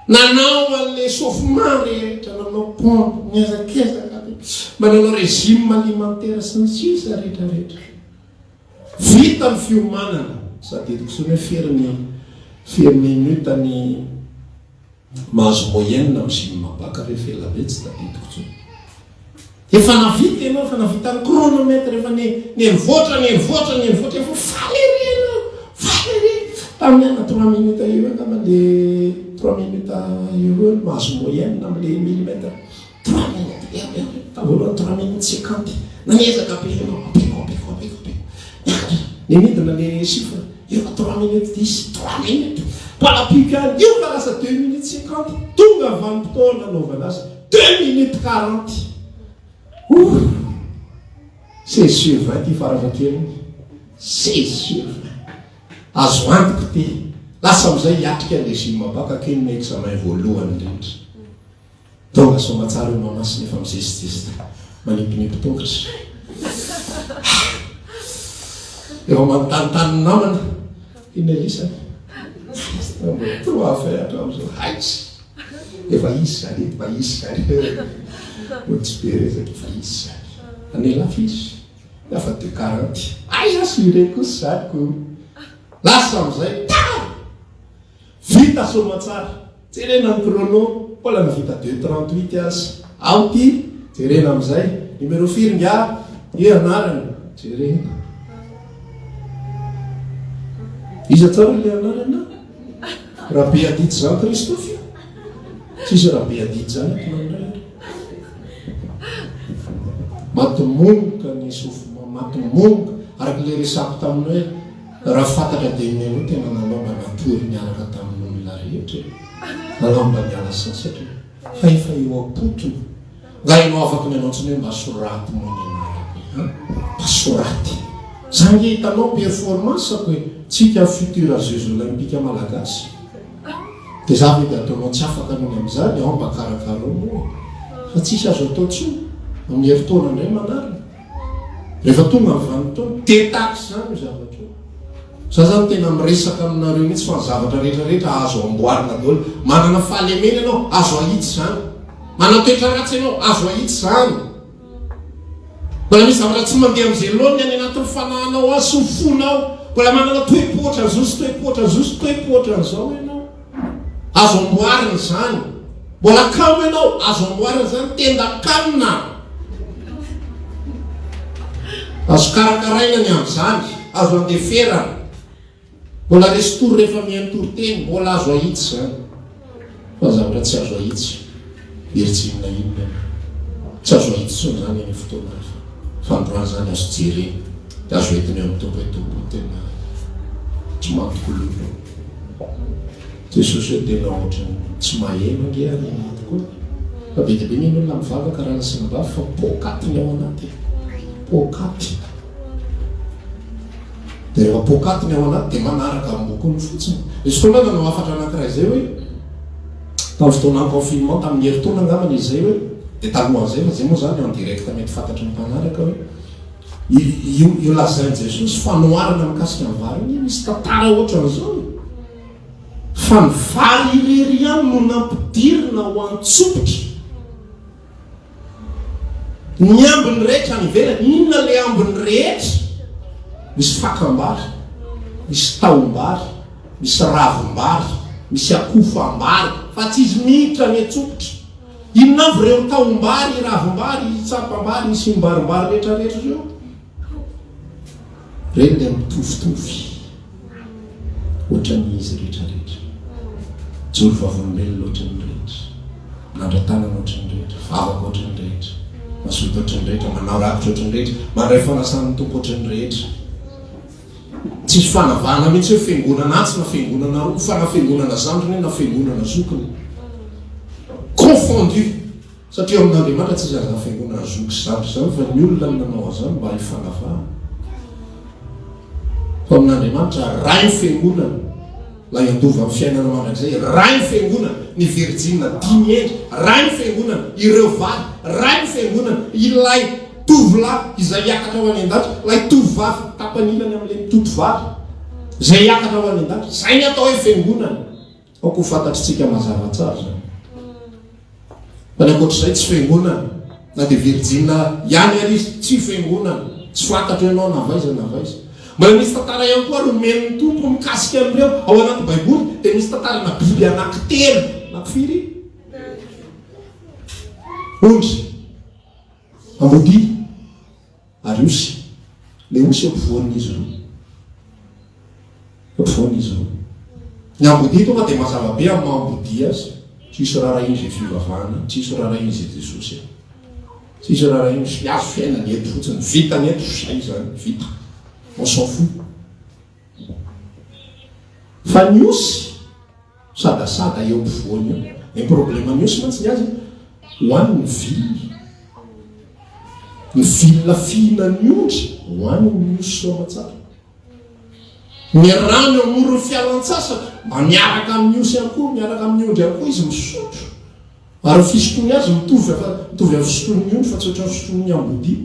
Nanao an'ilay échauffement rehetra, nanao pompe, nihezakezaka be, mba nanao régime alimentaire sy ny sisa retraretra. Vita ny fiomanana. Sady ediko intsony hoe firy ny firy minute ny Mahazo moyenne amin'ny gym baka rehefa ela be tsy tadidiko intsony. Efa navita ianao, efa navita ny chronomètre, efa nivoatra, nivoatra, nivoatra, efa faly ery ianao, faly ery. Tamin'ny ana trois minutes eo eo angamba le trois minutes eo eo no mahazo moyenne amin'le millimètre. Trois minutes eo eo, tamin'ny voalohany trois minutes cinquante. Nanezaka be ianao, ampiako, ampiako, ampiako, ampiako. Niakatra, nianidina le chiffre. Efa trois minutes dix, trois minutes, mbola ampiako ihany, io fa lasa deux minutes cinquante, tonga vanim-potoana nanaovana azy, deux minutes quarante. Ouh! 16 sur 20 ty farafahakeliny, 16 sur 20. Azo antoka ity. Lasa amin'izay hiatrika ny régime baka kely ny examen voalohany indrindra. Tonga soamatsara eo Mahamasina efa mizesizesita, manipinipy tongotra. Efa manontanintany ny namana, inona elisany? Mbola trois vingt hatramin'izao. Aiza! Efa izy izany, efa izy izany. Mbola tsy be resaka, efa izy izany. Anelafy izy, efa deux quarante. Aiza assuré kosa izany ko. Lasa amin'izay, tara! Vita soamatsara. Jerena ny chrono, mbola navita deux 38 aza. Ao ty, jerena amin'izay. Numéro firy ingahy? Ie anarany, jerena. Iza tsara ilay anarana? Rabeadidy Jean Christophe io? Tsisy Rabeadidy zany ato mandray. Maty momoka ny sofina, maty momoka. Araka ilay resako taminao hoe raha fantatra dia ianao tena nanao mba natory niaraka tamin'olona rehetra e. Nanao mba niala sasatra e. Fa efa eo am-potony. Nga ianao afaka ny hanao tsony hoe mba soraty moa ny anarako e an! Mba soraty. Za nge hitanao performance-ko e! Tsika futur jeux olympique malagasy. Dia za ve dia ataonao tsy afaka noho ny amin'izany? Ao mba karakarao moa e! Fa tsisy azo atao tsony. Amin'ny herintaona indray manarina. Rehefa tonga ny vanim-potoana, dia tahaka izany io zavatra io. Za zany tena miresaka aminareo mihitsy fa ny zavatra rehetra rehetra azo amboarina daholo. Manana fahalemena ianao, azo ahitsy izany. Manana toetra ratsy ianao, azo ahitsy izany. Mbola misy zavatra tsy mandeha amin'izay laoniny any anatin'ny fanahinao ao sy ny fonao. Mbola manana toe-po ohatran'izao sy toe-po ohatran'izao sy toe-po ohatran'izao ianao. Azo amboarina izany. Mbola kamo ianao, azo amboarina izany, tendan-kanina. Azo karakaraina ny amin'izany, azo andeferana. Mbola resy tory rehefa mihaino toriteny, mbola azo ahitsy izany. Fa zavatra tsy azo ahitsy, virjina inona io. Tsy azo ahitsy intsony izany any fotoana hafa. Fa androany izany azo jerena, dia azo entina eo amin'ny Tompo hoe Tompo o, tena tsy matoky loha. Jesosy hoe tena ohatran'ny tsy maheno ange ary ny aty koa. Fa be dia be ny olona mivavaka raha sy ny vavy fa poakaty ny ao anaty e. Poakaty. Dia rehefa poakaty ny ao anaty dia manaraka ambokony fotsiny. Nisy fotoana aho nanao hafatra anankiray izay hoe tamin'ny fotoana confinement tamin'ny herintaona angambany izy izay hoe dia talohan'izay fa izay moa izany en direct mety fantatry ny mpanaraka hoe Io io lazain'i Jesosy fanoharana mikasika ny vary io misy tantara ohatran'izao e. Fa ny vary irery ihany no nampidirina ho an-tsopitra. Ny ambiny rehetra any ivelany, inona ilay ambiny rehetra? Misy fakam-bary, misy tahom-bary, misy ravim-bary, misy akofam-bary, fa tsy izy miditra any an-tsopitra. Inona avy ireo tahom-bary, ravim-bary, tsampam-bary, isiam-barimbary rehetra rehetra ireo? Ireny dia mitovitovy ohatran'ny izy rehetra rehetra. Joro vavolombelona ohatran'ny rehetra, manandra-tanana ohatran'ny rehetra, vavaka ohatran'ny rehetra, mazoto ohatran'ny rehetra, manao rakitra ohatran'ny rehetra, mandray fanasan'ny Tompo ohatran'ny rehetra. Tsisy fanavahana mihitsy hoe fiangonana atsy na fiangonana aroa fa na fiangonana zandriny io na fiangonana zokiny. Confondu. Satria ao amin'Andriamanitra tsisy an'izany fiangonana zoky sy zandry izany fa ny olona no nanao an'izany mba hifanavahana. Fa amin'Andriamanitra Ray ny fiangonana. Ilay handova ny fiainana mandrakizay, Ray ny Fiangonana, ny Virjina dimy hendry, Ray ny Fiangonana, ireo vady, Ray ny Fiangonana, ilay tovolahy izay hiakatra ho any an-danitra, ilay tovovavy tapany ilany amin'ilay mitoto vary, izay hiakatra ho any an-danitra. Izay ny atao hoe Fiangonana. Aoka ho fantatritsika mazava tsara izany. Fa ny ankoatr'izay tsy fiangonana. Na dia virjina ihany ary izy, tsy fiangonana. Tsy fantatro ianao na avy aiza na avy aiza. Mbola misy tantara ihany koa ary omen'ny Tompo mikasika an'ireo. Ao anaty Baiboly dia misy tantarana biby anankitelo. Anakifiry? Ondry, ambodia. Ary osy, ilay osy eo ampovoan'izy roa. Eo ampovoan'izy roa. Ny ambodia tonga dia mazava be amin'ny maha ambodia azy. Tsisy raharahiany izay fivavahana, tsisy raharahiany izay Jesosy e. Tsisy raharahiany, ny azo fiainana eto fotsiny. Vita ny eto, zay izany, vita. On s'en fout. Fa ny osy, Sadasada eo ampovoany eo. Ny problème ny osy mantsy ny azy hoany ny vilona. Ny vilona fihinan'ny ondry hoany ny osy soamatsara. Ny rano eo amoron'ny fialantsasatra mba miaraka amin'ny osy ihany koa, miaraka amin'ny ondry ihany koa izy misotro. Ary ny fisotroany azy mitovy afa mitovy amin'ny fisotroan'ny ondry fa tsy ohatran'ny fisotroan'ny ambodia.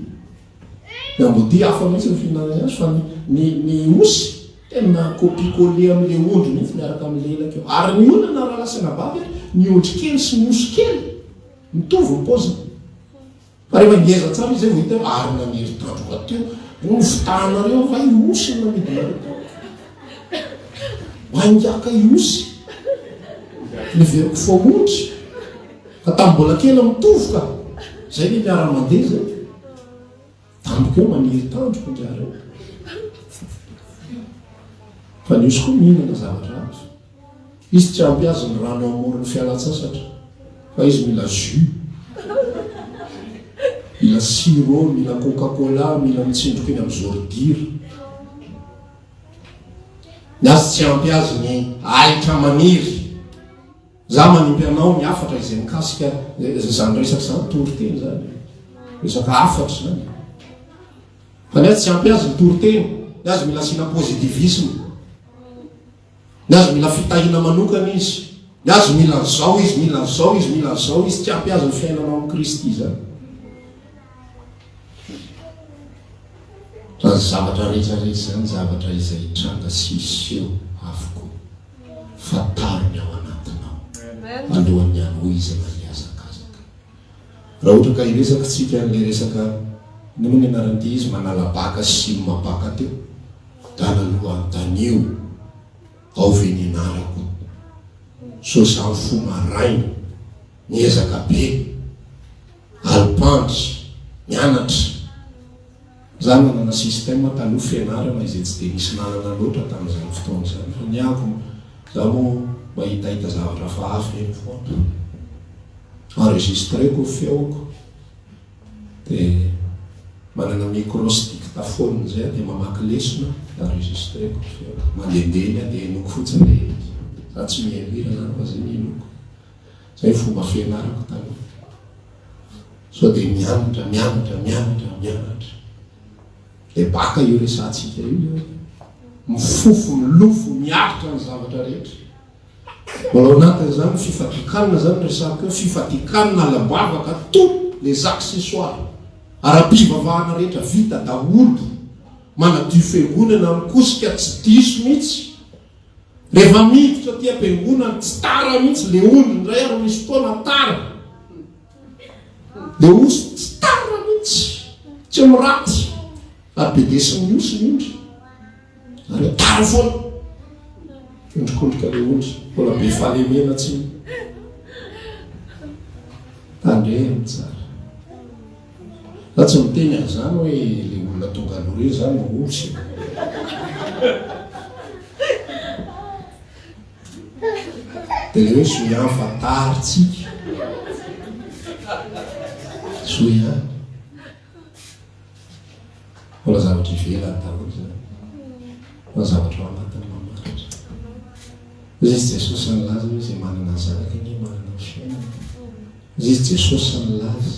Ny ambodia hafa mihitsy ny fihinanany azy fa ny ny ny osy tena copie coller amin'ilay ondry mihitsy miaraka amin'ny lelaka eo. Ary ny olana rahalahy sy anabavy ary ny ondry kely sy ny osy kely mitovy ny paoziny. Fa rehefa ngeza tsara izy zay vao hita hoe ary naniry tandroka teo. Nofitahanareo va i osy no namidinareo teo? Mangiaka i osy. Neveriko fa ondry. Fa tamin'ny mbola kely mitovy ka. Zay le miara-mandeha zay. Tampoka eo maniry tandroka ingahy reo. Fa ny osy koa mihinana zavatra hafa. Izy tsy ampy azy ny rano amoron'ny fialan-tsasatra fa izy mila jus. Mila. Mila sirop, mila coca cola, mila mitsindroka eny amin'ny zôridira. Ny azy tsy ampy azy ny ahitra maniry. Za manimpy anao ny hafatra izay mikasika izany resaka izany, toriteny izany. Resaka hafatra izany. Fa ny azy tsy ampy azy ny toriteny, ny azy mila asiana positivisme. Ny azy mila fitahiana manokana izy. Ny azy mila an'izao izy, mila an'izao izy, mila an'izao izy. Tsy ampy azy ny fiainana ao amin'i Kristy izany. Izany zavatra rehetra rehetra izany zavatra izay hitranga sy hiseho avokoa. Fantaro ny ao anatinao alohan'ny hanohizana hihazakazaka. Raha ohatra ka hiresaka tsika an'ilay resaka inona moa ny anaran'ity izy manala baka sy mabaka teo. Dana aloha anontanio ao ve ny anarako sao za mifoha maraina miezaka be alim-pandry mianatra za nanana système taloha fianarana izay tsy dia nisy nanana loatra tamin'izany fotoana izany fa ny ahako za moa mahitahita zavatra hafahafa eny foana enregistreko ny feoko Dia manana micro sy dictaphone izay aho dia mamaky lesona dia enregistreko ny feoko. Mandehandeha eny aho dia henoiko fotsiny ilay izy. Za tsy mihaino hira izany fa izay no henoiko. Izay ny fomba fianarako taloha. Sao dia mianatra, mianatra, mianatra, mianatra. Dia baka io resahantsika io izany. Mifofo, milofo, miaritra ny zavatra rehetra. Mbola ao anatin'izany ny fifadian-kanina izany no resahako eo, fifadian-kanina alam-bavaka tous les accessoires ara-pivavahana rehetra vita daholo, manadio fiangonana mikosika tsy diso mihitsy, rehefa miditra aty am-piangonana tsy tara mihitsy, le ondry indray ary misy fotoana tara, le osy tsy tara mihitsy, tsy miraty ary bedesin'ny osy ny ondry. Nareo tara foana. Miondrikondrika le ondry. Mbola be fahalemena tsy. Tandremo tsara. Za tsy miteny an'izany hoe le olona tonga aloha reny zany no osy. De le hoe zo ihany fa tary tsika. Zo ihany. Mbola zavatra ivelany daholo izany. Fa zavatra ao anatiny mamaritra. Hoy izy Jesosy nilaza hoe izay manana ny zanaka anie manana ny fiainana. Hoy izy Jesosy nilaza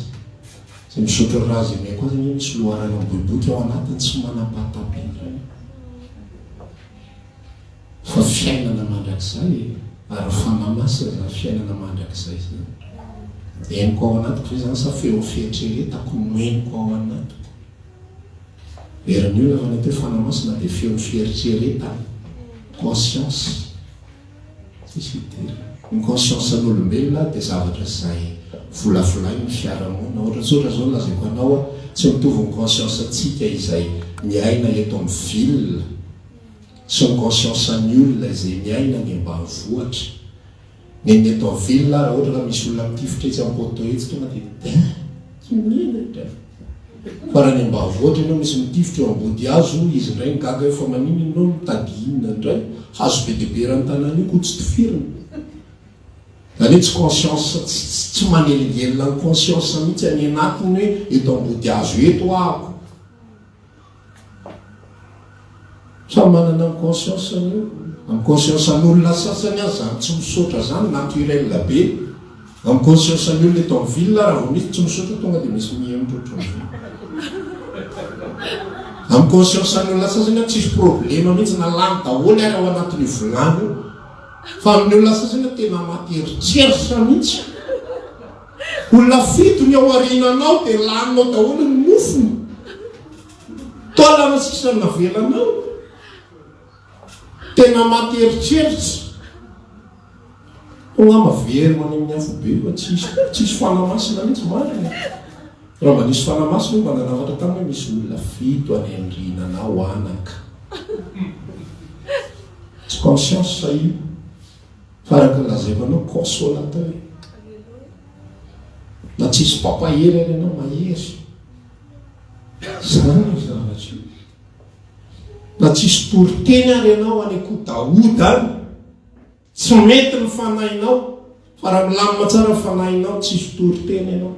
izay misotro ny ra izay omeko azy anie misy loharano miboiboika ao anatiny tsy manam-pahatapera. Fa fiainana mandrakizay e! Ary ny Fanahy Masina izany fiainana mandrakizay izany. Henoko ao anatiko ve izany sa feon'ny fieritreretako no henoko ao anatiko? Herin'ny olona fa ny atao hoe Fanahy Masina dia feon'ny fieritreretana, conscience. Tsisy idirana. Ny conscience-n'olombelona dia zavatra izay volavolain'ny fiarahamonina. Ohatra tsotra izao no lazaiko anao, tsy mitovy ny conscience-ntsika izay miaina eto amin'ny ville, sy ny conscience ny olona izay miaina any ambanivohitra. Ny ny eto en ville raha ohatra ka misy olona mitifitra etsy am poteau etsy tonga dia hein! Tsy menatra. Fa raha any ambanivohitra ianao misy mitifitra eo ambody hazo izy indray migaga hoe fa maninona ianao mitady inona indray? Hazo be dia be eran'ny tanàna io koa tsy tifirina. Izany hoe tsy conscience tsy tsy manelingelina ny conscience mihitsy any anatiny hoe eto ambody hazo eto ahako. Samy manana ny conscience-ny io. Amin'ny conscience-n'olona sasany aza izany tsy misaotra izany naturel be. Amin'ny conscience-n'ny olona eto amin'ny ville raha vao misy tsy misaotra tonga dia misy mihemotra ohatran'izao. Amin'ny conscience-n'ny olona sasany aza tsisy problème mihitsy na lany daholo ary ao anatin'io vilany io. Fa amin'ny olona sasany aza tena maty eritreritra mihitsy. Olona fito ny ao aoriananao dia laninao daholo ny mofony. Taolana sisa no navelanao. Tena maty eritreritra. Angamba very any amin'ny afobe fa tsisy tsisy fanahy masina mihitsy marina. Raha mba nisy fanahy masina mba nanafatra taminy hoe misy olona fito any aoriananao anaka. Tsy conscience io. Fa araka ny lazaiko anao consolateur. Na tsisy mpampahery ary ianao mahery. Zany io zavatra io. Na tsisy toriteny ary ianao any Kodahoda any, tsy mety ny fanahinao, fa raha milamina tsara ny fanahinao, tsisy toriteny ianao.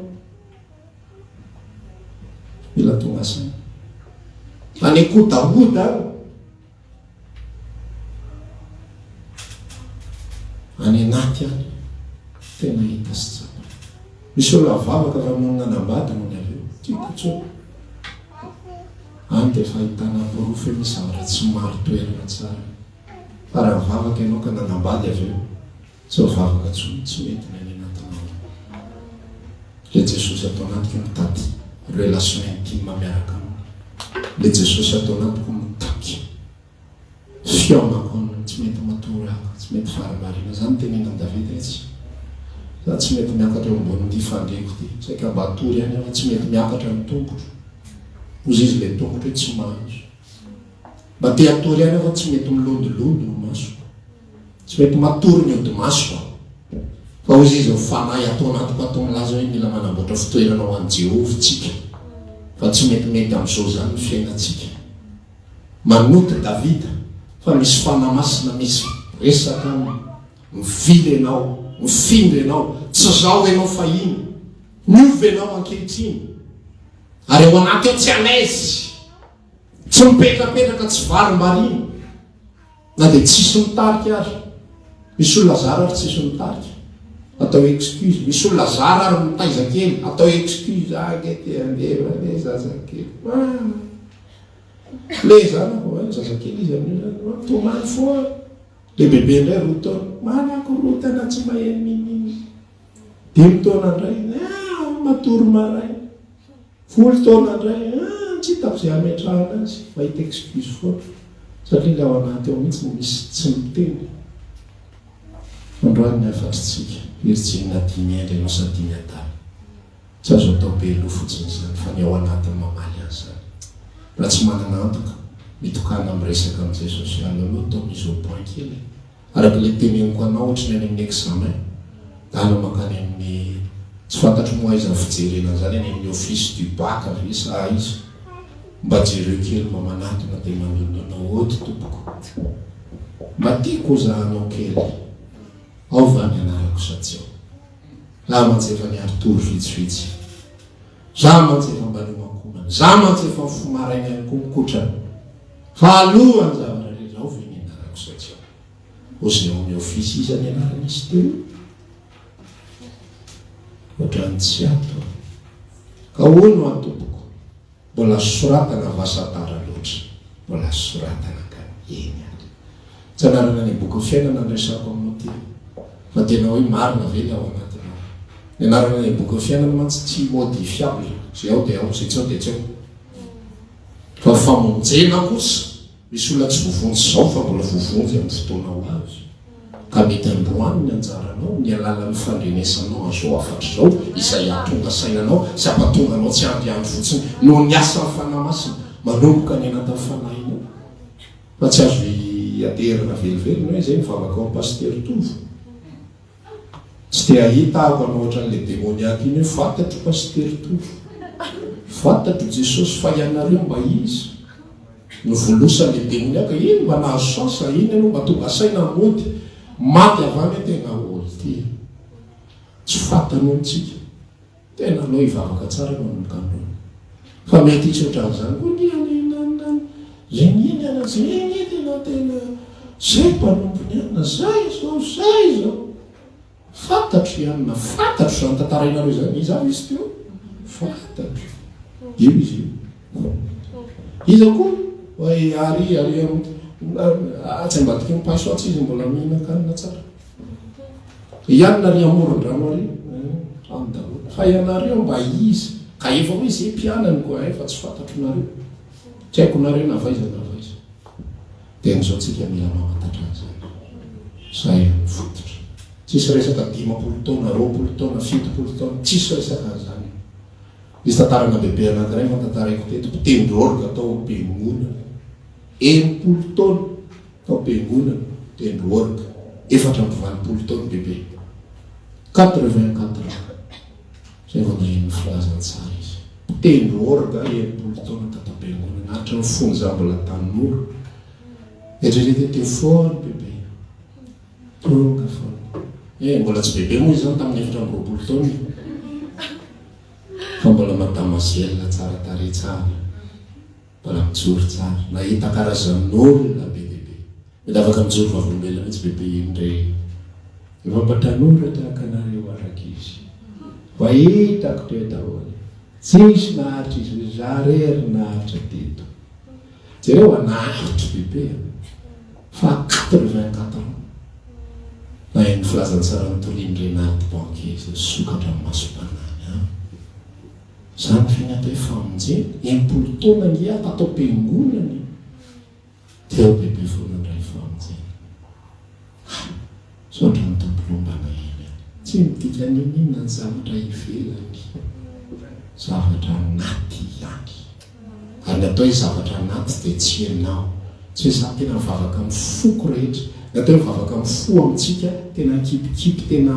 Mila tonga saina. Any an-kodahoda any. Any anaty any. Tena hita sy tsapa. Misy olona vavaka fa nony nanambady nony avy eo. Tsy hita intsony. Any dia efa ahitana porofo hoe misy zavatra tsy marin-toerana tsara. Fa raha mivavaka ianao ka nanambady avy eo, tsy mivavaka intsony, tsy mety ny any anatinao any. Ilay Jesosy ato anatiko mitady relation intime miaraka aminy. Ilay Jesosy ato anatiko mitaky fihaonako aminy, tsy mety matory aho, tsy mety varimbariana. Izany no tenenan'i Davida etsy. Za tsy mety miakatra eo ambonin'ity fandriako ity. Saika mba hatory ihany aho, tsy mety miakatra ny tongotro. Hozy izy ilay tongotro hoe tsy mahazo. Mba te hatory ihany aho fa tsy mety milondolondo ny masoko. Tsy mety matory ny hodi-masoko. Fa hoy izy, ny fanahy ato anatiko ato milaza hoe mila manamboatra fitoerana ho an'i Jehovah isika, fa tsy metimety amin'izao izany ny fiainantsika. Manota Davida, fa misy fanahy masina misy resaka aminy, mivily ianao, mifindra ianao, tsy izao ianao fahiny, miova ianao ankehitriny, ary ao anaty ao tsy à l'aise, tsy mipetrapetraka, tsy varimbariana. Na dia tsisy mitarika ary. Misy olona zara ary tsisy mitarika. Atao excuse. Misy olona zara ary mitaiza kely. Atao excuse. Ah nge te handeha le zazakely. Ah. Le zanako, eh, zazakely izy amin'io zany. Mitomany foana. Le bebe indray roa taona. Manakorontana tsy maheno n'inon'inona. Dimy taona indray. Ah, matory maraina. Folo taona indray ah tsy hitako izay hametrahana azy, mahita excuse foana satria ilay ao anaty ao mihitsy no misy tsy miteny. Androany ny hafatritsika, virjina dimy hendry ianao sa dimy adala? Tsy azo atao be loha fotsiny izany fa ny ao anatiny mamaly an'izany. Raha tsy manana antoka, mitokàna miresaka amin'i Jesosy aloha atao mise au point kely e. Araka ilay teneniko anao ohatry ny any amin'ny examen, dala mankany amin'ny, tsy fantatro moa aiza ny fijerena an'izany, any amin'ny office du bac ve sa aiza, mba jereo kely mba manatona dia mandondona ody tompoko, mba tiako hozahanao kely, ao va ny anarako sa tsy ao? Za mantsy efa niari-tory vitsivitsy, za mantsy efa mba niomankomana, za mantsy efa mifoha maraina ihany koa mikotrana. Fa alohan'ny zavatra rehetra, ao ve ny anarako sa tsy ao? Ozy ao amin'ny office iza ny anaran'izy teo io? Ohatran'ny tsy ato a. Ka hono hoa tompoko, mbola soratana va sa tara loatra? Mbola soratana ka, eny ary. Tsy anarana any am-bokin'ny fiainana no resahako aminao ty fa tena hoe marina ve ilay ao anatinao? Ny anarana any am-bokin'ny fiainana mantsy tsy modifiable, izay ao dia ao, izay tsy ao dia tsy ao. Fa famonjena kosa, misy olona tsy voavonjy izao fa mbola voavonjy amin'ny fotoana ho avy. Ka mety androany ny anjaranao, ny alalan'ny fandrenesanao an'izao hafatra izao, izay hahatonga saina anao sy hampatonga anao tsy handriandry fotsiny noho ny asan'ny Fanahy Masina manomboka any anatin'ny fanahinao. Fa tsy azo iaterana velively ny hoe izay mivavaka ao amin'ny Pasitera Tovo. Tsy te hahita aho anao ohatran'ilay demoniaque iny hoe fantatro Pasitera Tovo, fantatro Jesosy fa ianareo mba iza? Novolosany ilay demoniaque, iny mba nahazo chance, iny aloha mba tonga saina mody, maty avy any tena ol ty, tsy fantany hono tsika. Tena aleo hivavaka tsara manomboka androany fa mety hisy otran'izany koa ny any nan zay ny ana zay anie tena tena zay mpanompony anona zay zao zay zao fantatro i anona fantatro zany tantarainareo zany iza avy izy teo fantatro io izy io iza koa oay ary ary atsy ambadiky ny paiso atsy izy mbola mihinan-kanina tsara Ianona ary amoron-drano ary any daholo. Fa ianareo mba iza? Ka efa hoe ze mpianany koa hay fa tsy fantatro nareo. Tsy haiko nareo na avy aiza na avy aiza. Dia amin'izao tsika mila mamantatra an'izany. Zay no fototra. Tsisy resaka 50 taona, 20 taona, 70 taona, tsisy resaka an'izany. Nisy tantarana bebe anankiray efa tantaraiko teto, mpitendry orgue tao am-piangonana. 60 taona. Tao am-piangonana, tendry orgue, 84 taona bebe, 84 ans, zay vao naheno ny filazantsara izy. Mpitendry orgue 60 taona tato am-piangonana, hatramin'ny fony za mbola tanora. Eritrereto teo foana bebe, tonga foana. Eh, mbola tsy bebe moa izy zany tamin'ny 24 taona. Fa mbola madamoiselle tsara tarehy tsara, mbola mijoro tsara, nahita karazan'olona be dia be. Mety afaka mijoro vavolombelona mihitsy bebe iny re. Efa mba tanora tahaka anareo aho rankizy. Mba hitako teo daholo. Tsisy naharitra izy hoe za rery naharitra teto. Jereo a, naharitra bebe a. Fa 84 ans. Naheno ny filazantsara notorian'i Renald Banquier izy, nisokatra ny masom-panahiny an. Zany ve ny atao hoe famonjena? 60 taona ange aho tato am-piangonana e. Teo bebe vao nandray famonjena. Hay! Misaotra ny Tompo lombana eny an! Tsy midika n'inon'inona ny zavatra ivelany, zavatra anaty ihany. Ary ny atao hoe zavatra anaty dia tsy ianao. Tsy hoe za tena mivavaka amin'ny foko rehetra. Ny atao hoe mivavaka amin'ny fo amintsika, tena ankipikipy, tena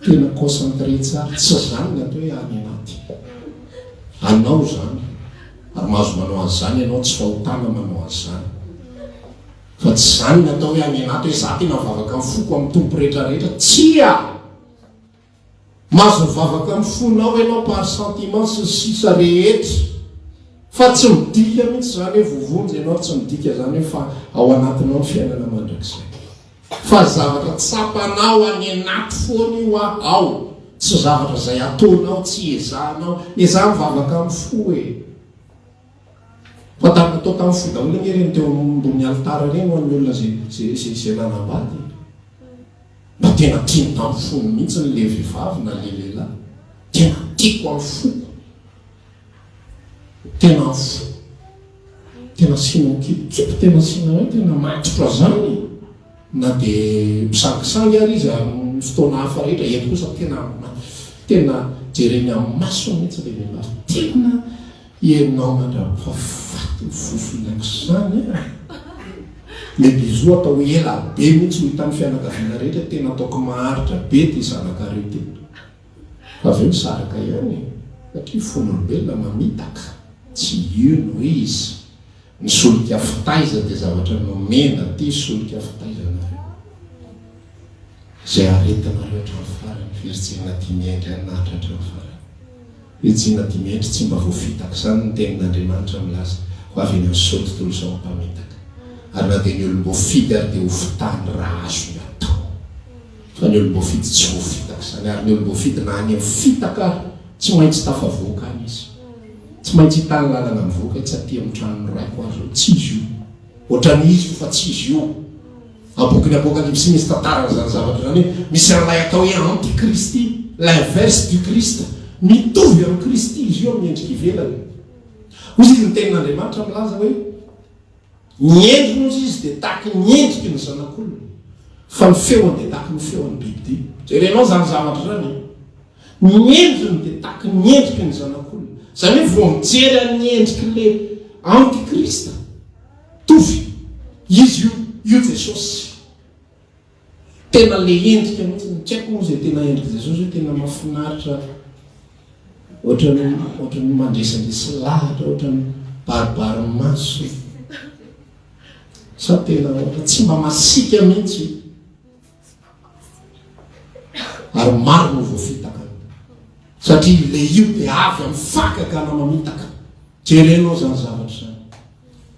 tena concentré tsara. Tsy izany ny atao hoe any anaty. Anao izany. Ary mahazo manao an'izany ianao, tsy fahotana manao an'izany. Fa tsy izany ny atao hoe any anaty hoe za tena mivavaka amin'ny foko amin'ny Tompo rehetra rehetra. Tsia! Mahazo mivavaka amin'ny fonao ianao par sentiment sy ny sisa rehetra. Fa tsy midika mihitsy izany hoe voavonjy ianao, tsy midika izany hoe fa ao anatinao ny fiainana mandrakizay. Fa zavatra tsapanao any anaty foana io a ao, tsy zavatra izay ataonao, tsy ezahanao. Miezaha mivavaka amin'ny fo e. Fa tamin'ny natao tamin'ny fo daholo anie ireny teo ambony alitara ireny ho an'ny olona izay izay izay izay nanambady e. Mba tena tiany tamin'ny fony mihitsy le vehivavy na le lehilahy. Tena tiako amin'ny foko. Tena fo. Tena asiana mikimpikipy, tena asiana hoe tena matotra zany e. Na dia misangisangy ary izy amin'ny fotoana hafa rehetra, eto kosa tena tena jereny amin'ny masony mihitsy ilay vehivavy. Tena ianao mandra-pahafaty ny fofonako izany an! Le bisou atao ela be mihitsy ho hitan'ny fianakaviana rehetra, tena ataoko maharitra be ity zanakareo ity. Fa avy eo nisaraka ihany e! Satria fon'olombelona mamitaka, tsy io no izy. Ny solika fitaiza dia zavatra nomena, ty solika fitaizanareo. Izay aretinareo hatramin'ny farany, Virjina Dimihendry any naharitra hatramin'ny farany. Virjina Dimihendry tsy mba voafitaka, izany ny tenin'Andriamanitra milaza, ho avy eny amin'izao tontolo izao ny mpamitaka. Ary na dia ny olom-boafidy ary dia hofitahiny raha azony atao. Fa ny olom-boafidy tsy voafitaka izany, ary ny olom-boafidy na any amin'ny fitaka ary, tsy maintsy tafavoaka any izy. Tsy maintsy hitany lalana mivoaka tsy aty amin'ny tranon'ny raiko aho izao. Tsy izy io. Ohatran'ny izy io fa tsy izy io. Amin'ny bokin'ny Apokalypsy misy tantaran'izany zavatra izany hoe misy an'ilay atao hoe antikristy, l'inverse du Christ. Mitovy amin'i Kristy izy io amin'ny endrika ivelany. Hoy izy ny tenin'Andriamanitra milaza hoe. Ny endriny hozy izy dia tahaky ny endriky ny zanak'olona, fa ny feony dia tahaky ny feon'ny bibidia. Jerenao izany zavatra izany e! Ny endriny dia tahaky ny endriky ny zanak'olona. Izany hoe vao mijery an'ny endrik'ilay antikrista, mitovy, izy io, io Jesosy. Tena le endrika mihitsy, tsy haiko moa izay tena endrik'i Jesosy hoe tena mahafinaritra ohatran'ny ohatran'ny mandresindresy lahatra, ohatran'ny baribary maso. Sa tena ohatra tsy mba masiaka mihitsy. Ary maro no voafitaka. Satria le io dia avy amin'ny fakakana mamitaka. Jerenao izany zavatra izany.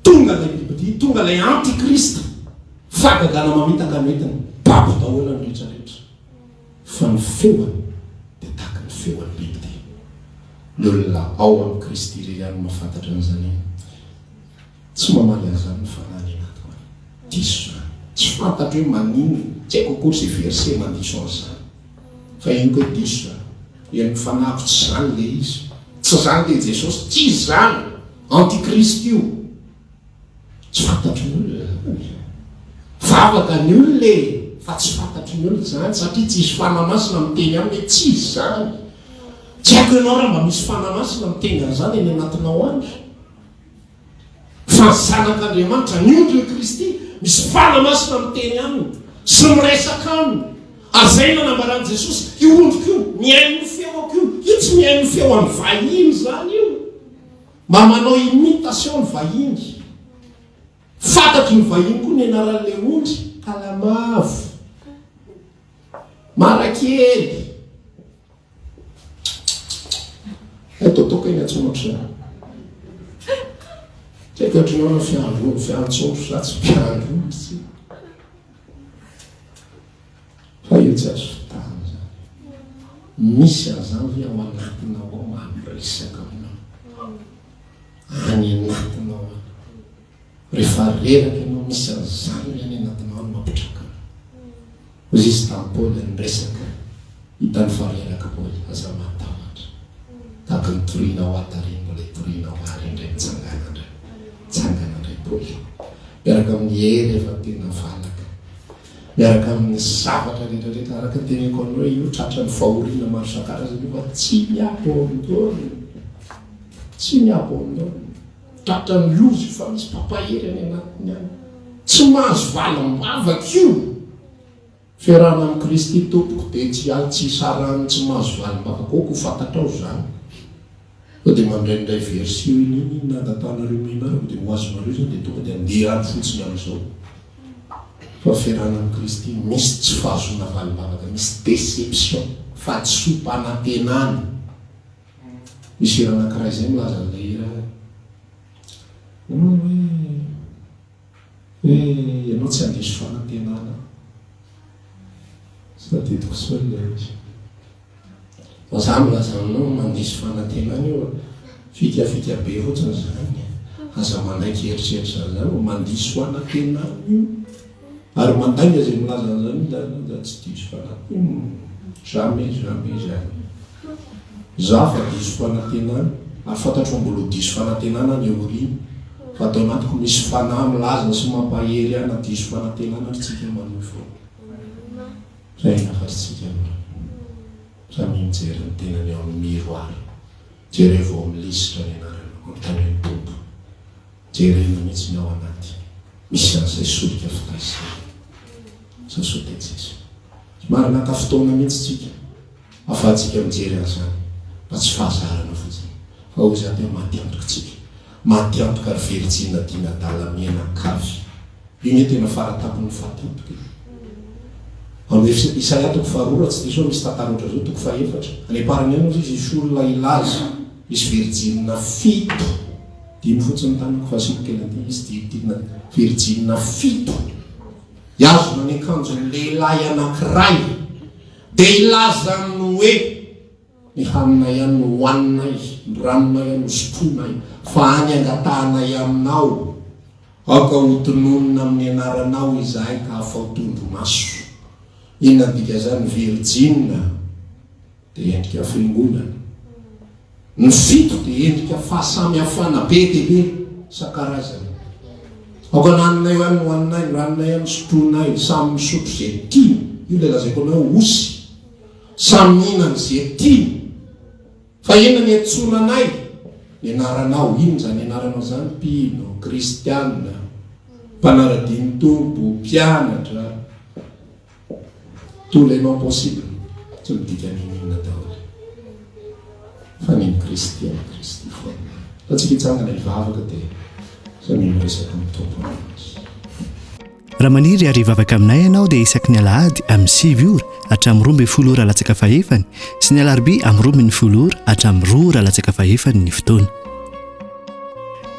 Tonga ilay bibidia, tonga ilay antikrista, fahagagana mamitaka no entiny, babo daholo ny rehetra rehetra. Fa ny feony dia tahaka ny feon'ny bibidia. Ny olona ao amin'i Kristy irery ihany no mahafantatra an'izany. Tsy mamaly an'izany ny fanahy any anatiko any. Diso izany. Tsy fantatro hoe maninona, tsy haiko akory izay verset mandiso an'izany. Fa henoko hoe diso izany. Henon'ny fanahiko tsy izany ilay izy. Tsy izany ilay Jesosy. Tsy izy izany. Antichrist io. Tsy fantatry ny olona izany. Vavaka ny olona e! Fa tsy fantatry ny olona izany satria tsy hisy Fanahy Masina miteny aminy hoe tsy izy izany. Tsy haiko ianao raha mba misy Fanahy Masina miteny an'izany any anatinao any. Fa ny Zanak'Andriamanitra, ny ondrin'i Kristy, misy Fanahy Masina miteny aminy sy miresaka aminy. Ary izay no nanambaran'i Jesosy, io ondriko io, mihaino ny feoko io. Io tsy mihaino ny feo an'ny vahiny izany io. Mba manao imitation ny vahiny. Fantatry ny vahiny koa ny anaran'ilay ondry, Kalamavo. Marakely. ohatr'izany. Tsy haiko ohatry ny ahoana fiandry ondry, fiantso ondry sa tsy mpiandry ondry tsy. Fa io tsy azo fitahana izany. Misy an'izany ve ao anatinao ao maha miresaka aminao? Any anatinao any. Rehefa reraka ianao, misy an'izany ve any anatinao any mampitraka anao? Hoy izy tamin'i Paoly niresaka, hitany fa reraka Paoly, aza matahotra. Tahaka ny torianao ahy tary mbola hitorianao ahy indray mitsangana indray. Mitsangana indray Paoly. Miaraka amin'ny hery efa tena valaka. Miaraka amin'ny zavatra rehetra rehetra araka ny teneniko anao hoe io tratran'ny fahoriana maro isan-karazany io fa tsy mi-abandonne. Tsy mi-abandonne. Tratran'ny loza io fa misy mpampahery any anatiny any. Tsy mahazo valim-bavaka io. Fiarahana amin'i Kristy tompoko dia tsy ahy tsy hisarahan'ny tsy mahazo valim-bavaka. Aoka ho fantatrao izany. Sao dia mandraindray version iny iny nangatahanareo mémoire dia ho azonareo izany dia tonga dia andeha any fotsiny amin'izao. Fa fiarahana amin'i Kristy misy tsy fahazoana valim-bavaka, misy déception, fahadisoam-panantenana. Misy hira anankiray izay milaza an'ilay hira hoe hoe ianao tsy handiso fanantenana. Tsy tadidiko intsony ilay izy. Fa za milaza aminao mandiso fanantenana io fikafika be fotsiny izany. Aza manaiky eritreritra an'izany fa mandiso fanantenana io. Ary mandainga izay milaza an'izany za tsy diso fanantenana. Jamais, jamais, jamais. Za fa diso fanantenana ary fantatro fa mbola ho diso fanantenana any aoriana fa ato anatiko misy fanahy milaza sy mampahery ahy na diso fanantenana ary tsika manohy foana. Zay ny hafatritsika androany. Samia mijery ny tenany ao amin'ny miroir. Jerevo ao amin'ny lisitra ny anaranao. Anontanio ny Tompo. Jerena mihitsy ny ao anaty. Misy an'izay solika fitahy izay. Sao sao dia tsisy. Somary naka fotoana mihitsy tsika. Afahantsika mijery an'izany fa tsy fahazarana fotsiny fa hoy izaho teo maty antoka tsika maty antoka ary virjina dimy adala mianakavy io nge tena faratampon'ny faty antoka e amin'ny Isaia toko faharoa raha tsy diso aho misy tantara ohatran'izao toko fahefatra any am-parany any hozy izy hisy olona hilaza misy virjina fito dimy fotsiny tanako fa asiako kely an'ity hisy dimy virjina fito hihazona ny akanjon'ny lehilahy anankiray Dia hilaza aminy hoe, Ny haninay ihany no hohaninay, ny ranonay ihany no sotroinay, fa any angatahanay aminao, aoka hotononina amin'ny anaranao izahay ka afaho tondromaso. Inona ny dikazany? Ny virjina dia endrika fiangonana. Ny fito dia endrika fahasamihafana be dia be isan-karazany. Aoka ny haninay ihany no haninay, ny ranonay ihany no sotroinay, samy misotro izay tiany. Io ilay lazaiko anao hoe osy. Samy mihinana izay tiany. Fa inona ny iantsoana anay? Ny anaranao. Inona izany anaranao izany? Mpino, kristiana, mpanara-dia ny Tompo, mpianatra. Tous les noms possibles tsy midika n'inon'inona daholo fa ny an'i Kristy an'i Kristy foana. Fa tsika hitsangana hivavaka dia samia miresaka amin'ny Tompo amin'izy. Raha maniry ary hivavaka aminay ianao dia isaky ny alahady amin'ny 9 ora hatramin'ny 12 ora latsaka fahefany sy ny alarobia amin'ny 12 ora hatramin'ny 2 ora latsaka fahefany ny fotoana.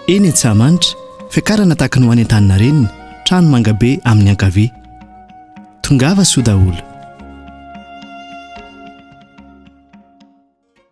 Eny Antsahamanitra, fiakarana tahaka ny ho any Antaninarenina, trano mangabe amin'ny ankavia. Tongava soa daholo.